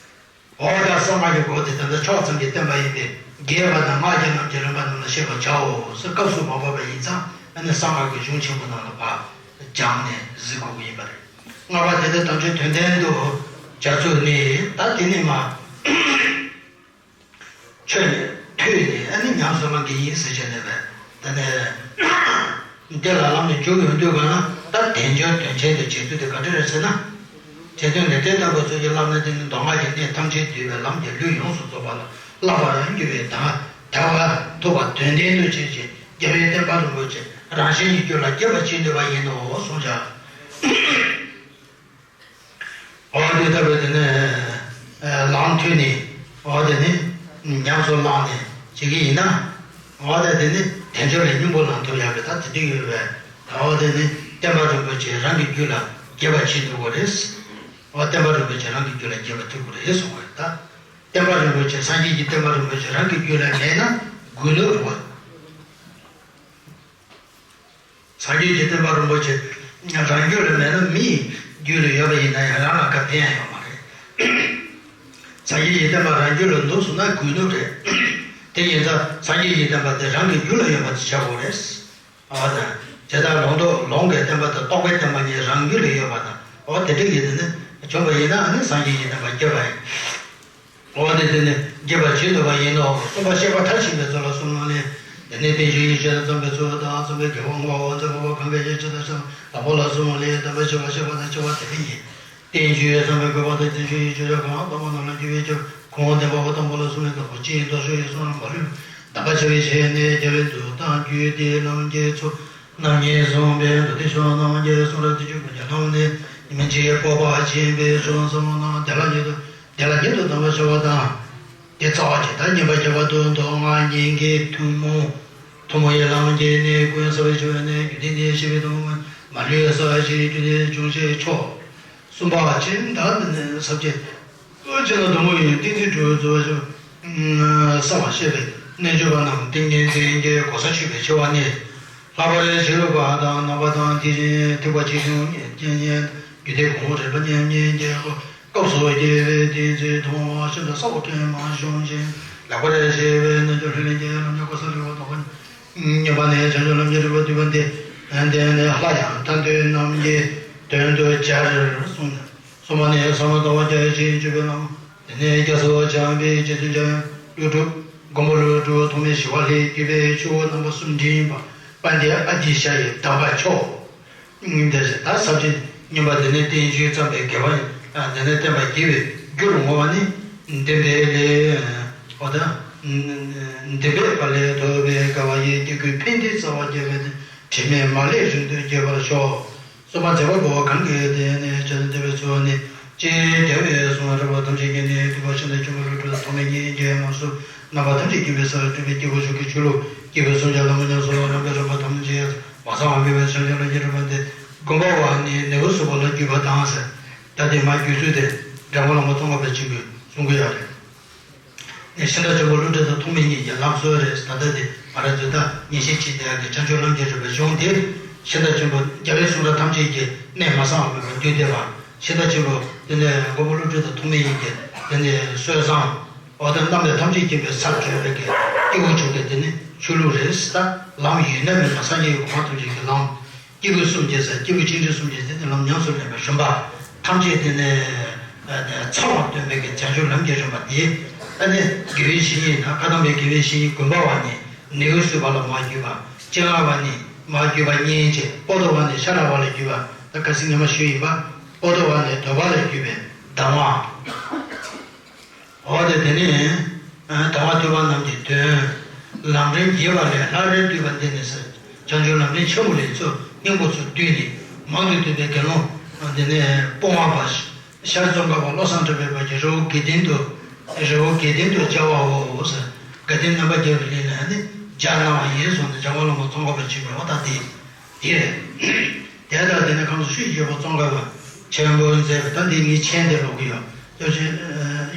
འོ་ད་གསང་སྔགས་ཀྱི་སྒོ་དེ་ད་ལྟ་ཕྱོགས་ཙམ་གྱིས་བསྟན་པ་ཡིན་པས། རྒྱས་པ་དང་སྔགས་ཀྱི་ལམ་གྱི་རིམ་པ་རྣམས་ལ་ཤེས་པར་བྱའོ་ཟེར་སྐབས་སུ་མ་བབས་པ་ཡིན་ཙང་ཨ་ནི་གསང་སྔགས་ཀྱི་གཞུང་ཆེན་པོ་རྣམས་ལ་ཕར་སྦྱངས་ནས་གཟིགས་དགོས་ཀྱི་ཡིན་པ་རེད། ལྔ་པ་དེ་ལྟར་དམ་ཆོས་དོན་ལྡན་དུ་བྱ་ཚུལ་ནི། ད་དེ་ནི་མ། ཆོས་ནི་ཐོས་ནས་ཨ་ནི་ཉམས་སུ་བླང་གི་ཡིན་ཟེར་བྱས་ནས་པས། ད་ནས་འདི་ལ་ལམ་ནས་འཇུག་ཡོང་དུས་གང་ན་ད་དལ་འབྱོར་དོན་ཆེན་དུ་བྱེད་ཚུལ་དེ་ག་འདྲ་རེད་ཟེར་ན། བྱེད་དོན་ལས་དོན་དམ་པའི་ཚུལ་གྱིས་བསླབ་ན་དེ་ནི་མདོ་སྔགས་ཀྱི་གནད་ཐམས་ཅད་འདུས་པའི་ལམ་གྱི་ལུས་ཡོངས་སུ་རྫོགས་པ་ལ་བསླབ་པར་འགྱུར་བའི་དང་དལ་བ་ཐུབ་པ་དོན་ལྡན་དུ་བྱེད་ཅིང་རྒྱལ་བའི་བསྟན་པ་རིན་པོ་ཆེ་རང་གཞན་གྱི་རྒྱུད་ལ་རྒྱས་པར་བྱེད་ནུས་པ་ཡིན་ནོ་གསུངས་བཞག་འོ་དེ་ལྟ་བུའི་དེ་ནས་ལམ་ཐོས་ནས། འོ་དེ་ནས་ཉམས་སུ་བླངས་ནས་བྱེད་ཀྱི་ཡིན་ན། འོ་དེ་དེ་ནས་དལ་འབྱོར་ལས་སྙིང་པོ་ལ་ཐོབ་ཡག་གི་ད་དེ་འདྲ་ཡོད་པས། འོ་དེ་ནས་བསྟན་པ་རིན་པོ་ཆེ་རང་གི་རྒྱུད་ལ་རྒྱས་པར་བྱེད་ཐུབ་དགོས་རེད། འོ་བསྟན་པ་རིན་པོ་ཆེ་རང་གི་རྒྱུད་ལ་རྒྱས་པར་ཐུབ་དགོས་རེད་གསུངས་པ་རེད་ད། བསྟན་པ་རིན་པོ་ཆེ་སངས་རྒྱས་ཀྱི་བསྟན་པ་རིན་པོ་ཆེ་རང་གི་རྒྱུད་ལ་མེད་ན་རྒུད་ནོར་རེད་བ། སངས་རྒྱས་ཀྱི་བསྟན་པ་རིན་པོ་ཆེ་རང་རྒྱུད་ལ་མེད་ན་མིའི་རྒྱུད་ལ་ཡོད་པ་ཡིན་ན་ཡང་རང་ལ་ག་ཕན་ཡང་ཡོད་མ་རེད། སངས་རྒྱས་ཀྱི་བསྟན་པ་རང་རྒྱུད་ལ་འདུག་སོང་ན་རྒུད་ནོར་རེད། དེ་ཡིན་ཙང་སངས་རྒྱས་ཀྱི་བསྟན་པ་དེ་རང་གི་རྒྱུད་ལ་ཡོད་པ་དེ་བྱ་དགོས་རེད། འོ་ན། དེ་ལྟར་ལུང་རྟོགས་ལུང་གི་བསྟན་པ་དང་རྟོགས་པའི་བསྟན་པ་གཉིས་རང་རྒྱུད་ལ་ཡོད་པ་དང་། འོ་དེ་འདྲ་གི་དེ་ནི་བྱུང་བ་ཡིན་ན་ཨ་ནི་སངས་རྒྱས་ཀྱི་བསྟན་པ་རྒྱས་པ་ཡིན། འོ་དེ་དེ་ནི་རྒྱས་པར་བྱེད་ནུས་པ་ཡིན་ནོ། གསུམ་པ་བཤད་པ་མཐར་ཕྱིན་པའི་ཚུལ་ལ་གསུམ་ལ་ནི། དེ་ནི་བསྟན་བཅོས་ཡིད་ཆེས་དང་འཚམས་པའི་ཚུལ་དང་། གསུམ་པའི་དགེ་བ་བསྔོ་བ་འཛིན་དགོས་པ་གང་གི་ཡིད་ཆེས་དང་འཚམས་པ་པོ་ལ་གསུམ་ལ་ཡི་དམ་པའི་ཆོས་པ་བཤད་པ་དང་བྱ་བ་དེ་ཉིད། བསྟན་བཅོས་བསམ་པའི་དགོས་པ་དང་བསྟན་བཅོས་ཡིད་ཆེས་ཡོད་གང་། དང་པོ་རྣམས་ལ་འགྱུར་བའི་ཆོས་གོང་དེ་འབའ་བོ་དང་པོ་ལ་གསུམ་ལས་དང་པོ་ཅི་ཡིན་མདོ་ཕྱོགས་ཡི་གསུང་རབ་མ་ལུས་དམ་པ་བྱ་བའི་ཆེད་ནས་རྒྱལ་བའི་མཛོད་དང་རྒྱུད་སྡེ་རྣམས་ཀྱི་ཚུལ་རྣམ་གཉིས་གསུངས་པས་མདོ་སྡེ་ཕྱོགས་རྣམས་ཀྱི་གསུང་རབ་བསྟན་བཅོས་ཀུན་ཀྱང་རྣམས་ནི་ཉིན་གཅིག་སྤོབས་པ་ཆེན་པོས་ཕྱོགས་གསུམ་རྣམས་བདེ་བླག་ཉིད་དུ་བདེ་བླག་ཉིད་དུ་གཏང་བར་བྱ་བ་དང་། དེ་རྩ་བ་གཅིག་དང་། གཉིས་པ་ཁྱད་པར་དུ་མདོ་སྔགས་གཉིས་ཀའི་ཐུན་མོང་ཐུན་མོང་བའི་ལམ་གྱི་གནད་ཀུན་གསལ་བར་ཞུ་བའི་གནད། རྒྱུད་སྡེ་ནི་བཤད་པའི་ཐུན་མོང་མ་ལུས་གསལ་བར་བྱེད་རྒྱུད་སྡེ་སྦྱོང་བྱེད་ཆོག་གསུམ་པ་ཅན་དག་ནི་ས་བཅད་ཅན་ལ་དང་པོ་ཡིན། གཏན་ཚིགས་དྲུག་རྩོལ་བ་ཞུ། གསལ་བར་བཤད་པའི་རྣལ་འབྱོར་པ་རྣམས་ཏིང་ངེ་འཛིན་གྱི་གོ་ས་ཆོད་པའི་ཆེ་བ་ནི། ལྷག་པར་ཕྱི་རོལ་པ་དང་ནང་པ་དང་། དེ་བཞིན་ཐེག་པ་ཆེ་ཆུང་གཉིས་རྒྱུད་སྡེ་གོང་འོག་རིམ་པ་མཉམ་ཉིད་ཀྱི་སྐབས་སུ་རྒྱས་པའི་གཏན་ཚིགས་ཐུན་མོང་ཤིན་ཏུ་གསལ་བ་ཀུན་མ་བྱུང་ཞིང་། ལེགས་པར་ཕྱེ་བའི་རྣལ་འབྱོར་ལྷུར་ལེན་གྱི་ལམ་གྱི་གོ་ས་ལེགས་པར་རྟོགས་པ་ནི། གཉིས་པ་ནི་བྱང་ཆུབ་ལམ་གྱི་རིམ་པ་བསྡུས་པ་འདི། འདི་ནི་སླར་ཡང་ཐར་འདོད་རྣམས་ཀྱི་དོན་དུ་སྦྱར་གསུངས། གསུམ་པ་ནི་བསམ་བློ་བཏང་བ་རྒྱ་ཆེན་སྤྱོད་པའི་ལམ། དེ་ནས་རྒྱ་མཚོ་འཇམ་པའི་རྗེ་བཙུན་འཇམ་དབྱངས་ཀླུ་སྒྲུབ་མགོན་པོ་ཀླུ་སྒྲུབ་ཐོགས་མེད་ཞི་བ་ལྷས་བརྒྱུད་པའི་ཆུ་བོ་རྣམ་པ་གསུམ་འདྲེན་པ་དཔལ་ལྡན་ཨ་ཏི་ཤ་ཡི་གདམས་པ་མཆོག་འདི་ད་ས་བཅད་གཉིས་པ་དེ་ནས་བསྟན་བཅོས་བརྩམས་པའི་དགེ་བ་ཡིན། དེ་ནས་བསྟན་པ་དགེ་བའི་རྒྱུར་བསྔོ་བ་ནི། བདེན་པའི་ལས། འོ་ད། བདེན་པའི་ཕ་ལས་ཐོབ་པའི་དགེ་བ་ཡིས། སྐྱེ་དགུའི་ཕན་བདེའི་རྩ་བ་རྒྱས་པ་དང་། དྲི་མེད་མ་ལུས་རིང་དུ་གྱུར་པར་ཤོག་གསུམ་པ་མཛད་པ་འབུལ་བ་གང་གིས་བདེན་ནས་བྱ་དང་བདེ་བའི་ཚུལ་ནི། ཅེས་རྒྱལ་བའི་གསུང་རབ་ཐམས་ཅད་ཀྱི་གནད་འདུས་པ་ཤིན་ཏུ་ཆེན་པོ་ཀླུ་སྒྲུབ་ཐོགས་མེད་སྙིང་རྗེའི་ངང་ཚུལ་རྣམ་པ་ཐམས་ཅད་མཁྱེན་པའི་སར་སྤྲུལ་པའི་སྐྱེས་བུ་མཆོག་གི་ཆོས་ལུགས་སྐྱེས་བུ་གསུམ་ཆར་ལམ་ཉམས་སུ་བླང་བའི་རིམ་པ་ཐམས་ཅད་མ་ཚང་བ་མེད་པའི་བྱང་ཆུབ་ལམ་གྱི་རིམ་པ་འདི་སྒོམ་པ་བ་ནི་ནེའུ་གསུམ་པ་ལ་བརྒྱུད་པ་དང་ཟེར། ད་དེ་མ་བརྒྱུད་ཚུལ་དེ་འགྲེལ་པ་བླ་མ་ཙོང་ཁ་པ་ཆེན་པོས་གསུང་གི་ཡོད་རེད། ནས་ཤིན་ཏུ་ཆེན་པོ་ཀླུ་སྒྲུབ་དང་ཐོགས་མེད་གཉིས་ཀྱི་ལམ་སྲོལ་རེད། ད་ལྟ་དེ་ང་རང་ཚོས་ད་ངེས་ཤེས་བྱེད་བསྡད་ཡག་གི་བྱང་ཆུབ་ལམ་གྱི་རིམ་པའི་གཞུང་དེ། ཤིན་ཏུ་ཆེན་པོ་རྒྱལ་བའི་གསུང་རབ་ཐམས་ཅད་ཀྱི་གནད་མ་ཚང་བ་མེད་པར་བརྒྱུད་བསྡད་པ། ཤིན་ཏུ་ཆེན་པོ་དེ་ནས་མགོན་པོ་ཀླུ་སྒྲུབ་དང་ཐོགས་མེད་གཉིས་ཀྱི་དེ་ནས་སྲོལ་བཟང་། འོ་ད་རྣམ་དཔྱོད་ཐམས་ཅད་མཁྱེན་པའི་སར་གྲོལ་བའི་གི་སྐྱེས་བུ་མཆོག་གི་དེ་ནས་ཆོས་ལུགས་རེད། ད་ལམ་ཡོད་ན་མེད་ན་སངས་རྒྱས་ཀྱི་གོ་འཕང་ཐམས་ཅད་ཀྱི་ལམ། སྐྱེས་བུ་གསུམ་གྱི་ས་སྐྱེས་བུ་ཆེ་འབྲིང་གསུམ་གྱི་ས་དེ་ལམ་ཉམས་སུ་ལེན་པའི་རིམ་པ་ཐམས་ཅད་དེ་ནས་ཚང་བར་སྟོན་པའི་གི་བྱང་ཆུབ་ལམ་གྱི་རིམ་པ་དེ། ཨ་ནི་དགེ་བའི་བཤེས་གཉེན་དང་བཀའ་གདམས་པའི་དགེ་བའི་བཤེས་གཉེན་དགོན་པ་བ་ནས་ནེའུ་གསུམ་པ་ལ་མར་བརྒྱུད་པ། སྤྱན་སྔ་བ་ནས་མར་བརྒྱུད་པ་སྙན་བརྒྱད། པོ་ཏོ་བ་ནས་ཤ་ར་བ་ལ་བརྒྱུད་པ། ད་ཁ་སང་ཉི་མ་ཞུས་ཡིན་པ། པོ་ཏོ་བ་ནས་དོལ་པ་ལ་བརྒྱུད་པའི་གདམས་ངག་འོ་དེ་དེ་ནས་དམ་པ་ཐོས་པ་རྣམས་ཀྱི་དོན། ལམ་རིམ་རྒྱས་པ་ལས་ལྷ་རིར་བསྡུས་པ་འདི་ནི་ཟེར། བྱང་ཆུབ་ལམ་རིམ་ཆེན་པོ་ལས་ཚུལ་སྙིང་པོ་ཚུར་བསྡུས་ནས། མང་དུ་བསྡུས་པའི་དགེ་སློང་། དེ་ནས་སྤོང་བ་པ། ཤར་ཙོང་ཁ་པ་བློ་བཟང་གྲགས་པའི་བར་གྱི་རི་བོ་དགེ་ལྡན་དུ། རི་བོ་དགེ་ལྡན་དུ་བཅར་བའོ་ཟེར། དགའ་ལྡན་རྣམ་པར་རྒྱལ་བའི་གླིང་ལ་ནི་མཇལ་གནང་བ་ཡིན་གསུངས་ནས། འཇམ་མགོན་བླ་མ་ཙོང་ཁ་པ་ཆེན་པོས་འོ་ད་དེ། དེ་རེད། དེ་ལྟར་དེ་ནས་ཁམས་གསུམ་ཆོས་ཀྱི་རྒྱལ་པོ་ཙོང་ཁ་པ་ཆེན་པོས་མཛད་པའི། ད་འདི་ངའི་མཆན་དེ་ཀློག་གི་ཡོད། སྐྱབས་རྗེ་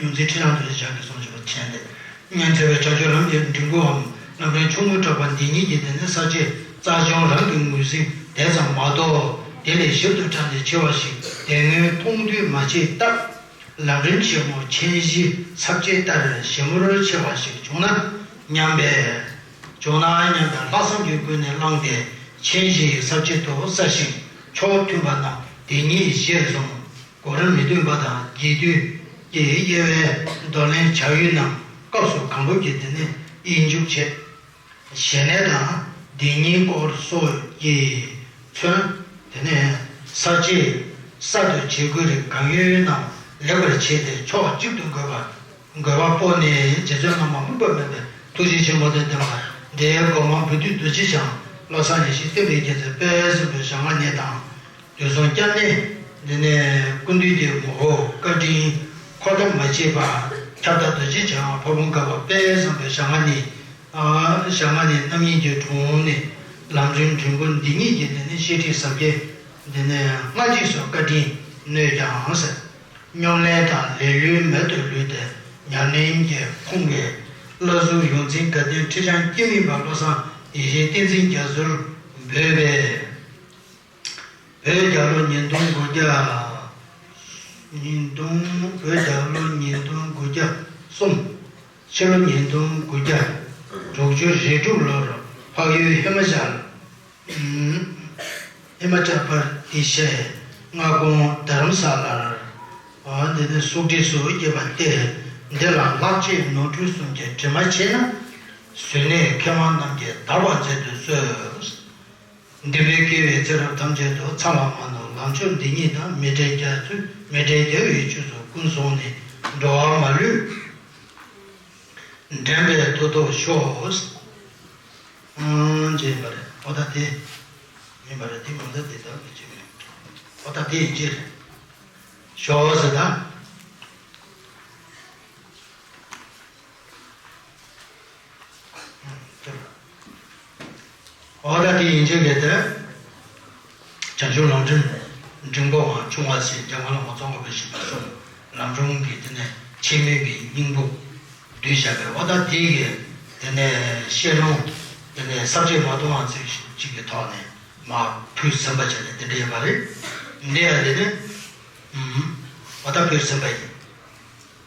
ཡོངས་འཛིན་ཁྲི་བྱང་རྡོ་རྗེ་འཆང་གིས་གསུངས་བྱུང་བའི་མཆན་དེ། སྙན་འཚེར་བའི་བྱང་ཆུབ་ལམ་གྱི་འབྲིང་པོའམ་ལམ་རིམ་ཆུང་ངུ་གྲགས་པ་འདི་ཉིད་ཀྱི་དེ་ནི་ས་བཅད་རྩ་ཆུང་རང་གི་ངོས་ཟིན་དེ་ཙམ་མ་གཏོགས། དེ་ལས་ཞིབ་ཏུ་དྲངས་ཏེ་ཕྱེ་བ་ཞིག་དེ་སྔོན་མཐོང་ཐོས་མ་བྱས་སྟབས། ལམ་རིམ་ཆེན་མོ་མཆན་བཞི་ས་བཅད་ལྟར་ཞིབ་མོར་ཕྱེ་བ་ཞིག་བྱུང་ན་སྙམ་པས། བྱུང་ན་སྙམ་པས་ལྷག་བསམ་གྱི་སྒོ་ནས་བླངས་ཏེ། མཆན་བཞི་ཡི་ས་བཅད་དུ་གསལ་ཞིང་ཕྱོགས་མཐུན་པ་རྣམས་དེ་ཉིད་གཞིར་བཟུང་། གོ་རིམ་མི་མཐུན་པ་དང་རྒྱས་བསྡུས་ཀྱི་དབྱེ་བའི་འདོར་ལེན་བྱ་ཡུལ་རྣམས་སྐབས་སུ་གང་བབས་ཀྱི་དེ་ནས་དབྱེ་འཇུག་བྱེད། ཞལ་ནས་དང་། དེ་ཉིད་སྐོར་སོགས་ཀྱིས་མཚོན། དེ་ནས་ས་བཅད་གསར་དུ་བྱེད་དགོས་རིགས་གང་ཡོད་རྣམས་ལེགས་པར་ཕྱེས་ཏེ་ཕྱོགས་གཅིག་ཏུ་འགོད་པ། འགོད་པ་པོ་ནི་རྗེ་བཙུན་བླ་མ་དམིགས་པ་མེད་པའི་ཐུགས་རྗེ་ཆེན་པོ་དང་ལྡན་པ། འདིའི་སྒོ་མང་བོད་བསྡུས་རྡོ་རྗེ་འཆང་། བློ་བཟང་ཡེ་ཤེས་བསྟན་པའི་རྒྱལ་མཚན་དཔལ་བཟང་པོའི་ཞལ་སྔ་ནས་དང་། དུས་གསུམ་སྐྱབས་གནས། འདི་ནས་སྐུ་མདུན་གྱི་ངོ་བོ་བཀའ་དྲིན་འཁོར་དང་མ་མཆིས་པ། ཁྱབ་བདག་རྡོ་རྗེ་འཆང་ཕ་བོང་ཁ་པ་དཔལ་བཟང་པོའི་ཞལ་སྔ་ནས། ཨ། ཞལ་སྔ་ནས་རྣམ་གཉིས་ཀྱི་དྲུང་ནས་ལམ་རིམ་འབྲིང་པོ་འདི་ཉིད་ཀྱི་དེ་ནས་བཤད་ཁྲིད་ཟབ་རྒྱས་འདི་ནས་སྔ་རྗེས་སུ་བཀའ་དྲིན་གནོད་ཀྱང་ཟེར། སྙོམ་ལས་དང་ལེ་ལོའི་མལ་དུ་ལུས་ཏེ་ཉམས་ལེན་གྱི་ཁོང་གིས་བླ་གཟུགས་ཡོངས་འཛིན་དགའ་ལྡན་ཁྲི་བྱང་སྐྱེ་དམན་པ་བློ་བཟང་ཡེ་ཤེས་བསྟན་འཛིན་རྒྱ་མཚོར་འབོད་པས། བོད་རྒྱལ་ལོ་ཉིས་སྟོང་དགུ་བརྒྱ། ཉིས་སྟོང་། བོད་རྒྱལ་ལོ་ཉིས་སྟོང་དགུ་བརྒྱ་གསུམ། ཕྱི་ལོ་ཉིས་སྟོང་དགུ་བརྒྱ་དྲུག་ཅུ་རེ་དྲུག་ལོར་འཕགས་ཡུལ་ཧི་མ་ཅལ། ཧི་མ་ཅལ་པར་དི་ཤའི་མངའ་ཁོངས་དྷ་རམ་ས་ལར། འདི་ནི་སུག་ཏི་སུ་སྐྱེས་པ་སྟེ། འདི་ལ་ལྷག་བཅས་ནོར་འཁྲུལ་གསུམ་གྱི་དྲི་མ་ཕྱེ་ན། གཟུར་གནས་མཁས་དབང་རྣམས་ཀྱིས་དར་བར་མཛད་དུ་གསོལ། འདུན་པའི་དགེ་བའི་ཚེ་རབས་ཐམས་ཅད་དུ། ཚངས་པ་མ་ནོར་ལམ་མཆོག་འདི་ཉིད་དང་། མི་འབྲལ་རྒྱ་མཚོའི། མི་འབྲལ་རྒྱལ་བའི་ཆོས་སུ་ཀུན་བཟུང་ནས། འགྲོ་བ་མ་ལུས་འདྲེན་པའི་མཐུ་སྟོབས་ཤོག། ཨང་། ཅེས་པ་རེད། འོ་ད་དེ་ཡིན་པ་རེད། དེ་མ་ད་དེ་ལྟར་གྱི་ཅིག་རེད། འོ་ད་དེ་ཡིན་གྱི་རེད། ཤོག་ཟེར་ད། འོ་ད་དེ་ཡིན་གྱི་རེད་དེ། བྱང་ཆུབ་ལམ་རིམ་འབྲིང་པོའམ་ཆུང་བ་ཞེས་འཇམ་མགོན་བླ་མ་ཙོང་ཁ་པས་བཞེད་པ་གསུམ། ལམ་རིམ་གྱི་དེ་ནས་ཆེན་མོའི་གི་སྙིང་པོ་བསྡུས་བཞག་པའི། འོ་ད་དེ་གི་དེ་ནས་བཤད་ལུང་། དེ་ནས་ས་བཅད་མ་དོ་སྣང་ཚིག་གཅིག་གི་ཐོག་ནས་མར་ཕུལ་ཟིན་པ་བྱས་ནས་དེ་འདྲ་ཡིན་པ་རེད། འདི་ཡང་དེ་ནས། ཨུམ། འོ་ད་ཕུལ་ཟིན་པ་ཡིན།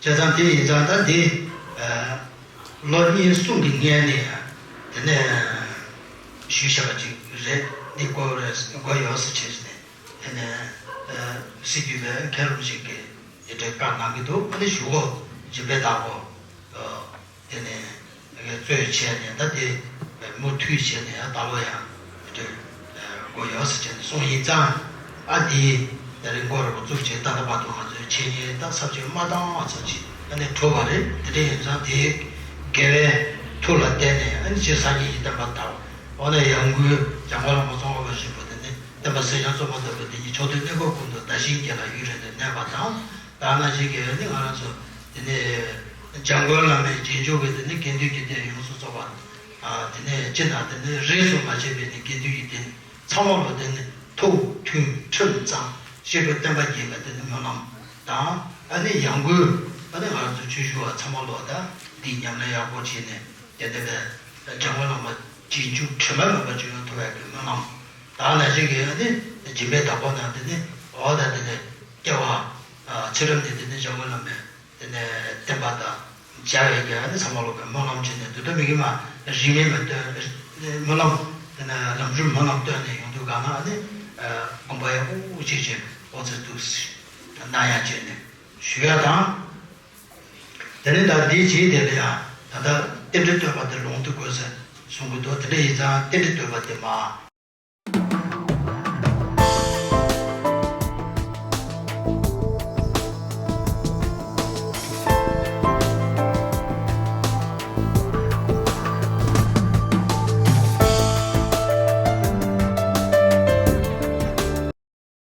བྱས་ཙང་དེ་ཡིན་ཙང་ད་འདི། ཨ། ལོ་གཉིས་གསུམ་གྱི་སྔོན་ནས་དེ་ནས་ཞུས་བཞག་པ་ཅིག་རེད། འདི་དགོས་རེད། དགོས་ཡོད་ཟེར་བྱས་ནས་དེ་ནས། ཨ། སྲིད་བརྒྱུད་པའི་མཁན་སློབ་ཞིག་གིས་དེ་འདྲའི་བཀའ་གནང་གི་འདུག་ཨ་ནི་ཞུ་སྒོ་སྦྱིན་པའི་བདག་པོ། ཨ། དེ་ནས་གཙོས་བྱས་ནས་ད་དེ་མུ་མཐུད་བྱས་ནས་ད་ལོ་ཡང་དེ་འདྲའི་དགོས་ཡོད་ཟེར་བྱས་ནས་གསུངས་ཡིན་ཙང་། ཨ། འདི་ད་རིང་མགོ་རུ་བཙུགས་བྱས་ད་ལྟ་བར་དུ་ང་ཚོའི་འཆད་ཉན་ད་ས་བཅད་མ་བཏང་བ་ཙམ་ཅིག་ཨ་ནི་གྲུབ་པ་རེད། དེ་འདྲ་ཡིན་ཙང་དེའི་དགེ་བའི་མཐུ་ལ་བརྟེན་ནས་ཨ་ནི་སྤྱིར་སངས་རྒྱས་ཀྱི་བསྟན་པ་དར་བ། འོ་ན་ཡང་སྒོས་འཇམ་མགོན་བླ་མ་ཙོང་ཁ་པ་ཆེན་པོ་དེ་ནི་བསྟན་པ་གསལ་ཞིང་རྩོམ་པ་པོ་དེ་ཉིད་ཕྱོགས་དུས་གནས་སྐབས་ཀུན་ཏུ་དར་ཞིང་རྒྱས་ལ་ཡུན་རིང་དུ་གནས་པ་དང་། ད་ནང་བཞིན་གྱི་ནི་ང་རང་ཚོ་དེ་ནས་འཇམ་མགོན་བླ་མའི་རྗེས་འཇུག་གི་དེ་ནི་དགེ་འདུན་གྱི་སྡེ་ཡོངས་སུ་རྫོགས་པ། ཨ། དེ་ནས་སྤྱི་དང་དེ་ནི་རིས་སུ་མ་ཆད་པའི་ནི་དགེ་འདུན་གྱི་སྡེ་ཚང་མ་ལོ་དེ་ནི་ཐུགས་མཐུན་ཁྲིམས་གཙང་། བཤད་སྒྲུབ་བསྟན་པ་རྒྱས་པའི་དེ་ནི་སྨོན་ལམ་དང་། ཨ་ནི་ཡང་སྒོས་ཨ་ནི་ང་རང་ཚོ་ཆོས་ཞུ་བ་ཚང་མ་ལོ་ད་འདི་ཉམས་ལེན་ཡག་པོ་བྱས་ནས་དེ་ལྟ་བུའི་འཇམ་མགོན་བླ་མ་རྗེས་འཇུག་དྲི་མ་མེད་པ་ཅིག་ཡོང་ཐུབ་པའི་གི་སྨོན་ལམ་དང་། ནང་བཞིན་གྱི་ཨ་ནི་སྦྱིན་པའི་བདག་པོ་རྣམས་དེ་ནི་འོ་ད་དེ་ནི་སྐྱེ་བ། ཨ། ཚེ་རབས་འདི་དེ་ནི་འཇམ་མགོན་བླ་མའི་དེ་ནས་བསྟན་པ་དང་མཇལ་བའི་གི་ཨ་ནི་ཚང་མ་ལོ་གི་སྨོན་ལམ་བྱས་ནས། དེ་དུས་མི་དགེ་མ་རིས་མེད་མ་བཏོན། སྨོན་ལམ་དེ་ནས་ལམ་རིམ་སྨོན་ལམ་བཏོན་ནས་ཡོང་དུས་གང་ན་ཨ་ནི། ཨ། དགོངས་པ་ཡག་པོ་བྱས་བྱས་འོ་ཙི་འདུག་གནང་ཡག་བྱས་ནས་ཞུ་ཡག་དང་། དེ་ནས་ད་འདིའི་རྗེས་དེ་ལ་ཡང་ད་ལྟ་རྟེན་འབྲེལ་བསྟོད་པ་དེ་ལུང་དུ་དགོས་ཟེར་གསུང་གི་འདུག་དེ་འདྲ་ཡིན་ཙང་རྟེན་འབྲེལ་བསྟོད་པ་དེ་མ་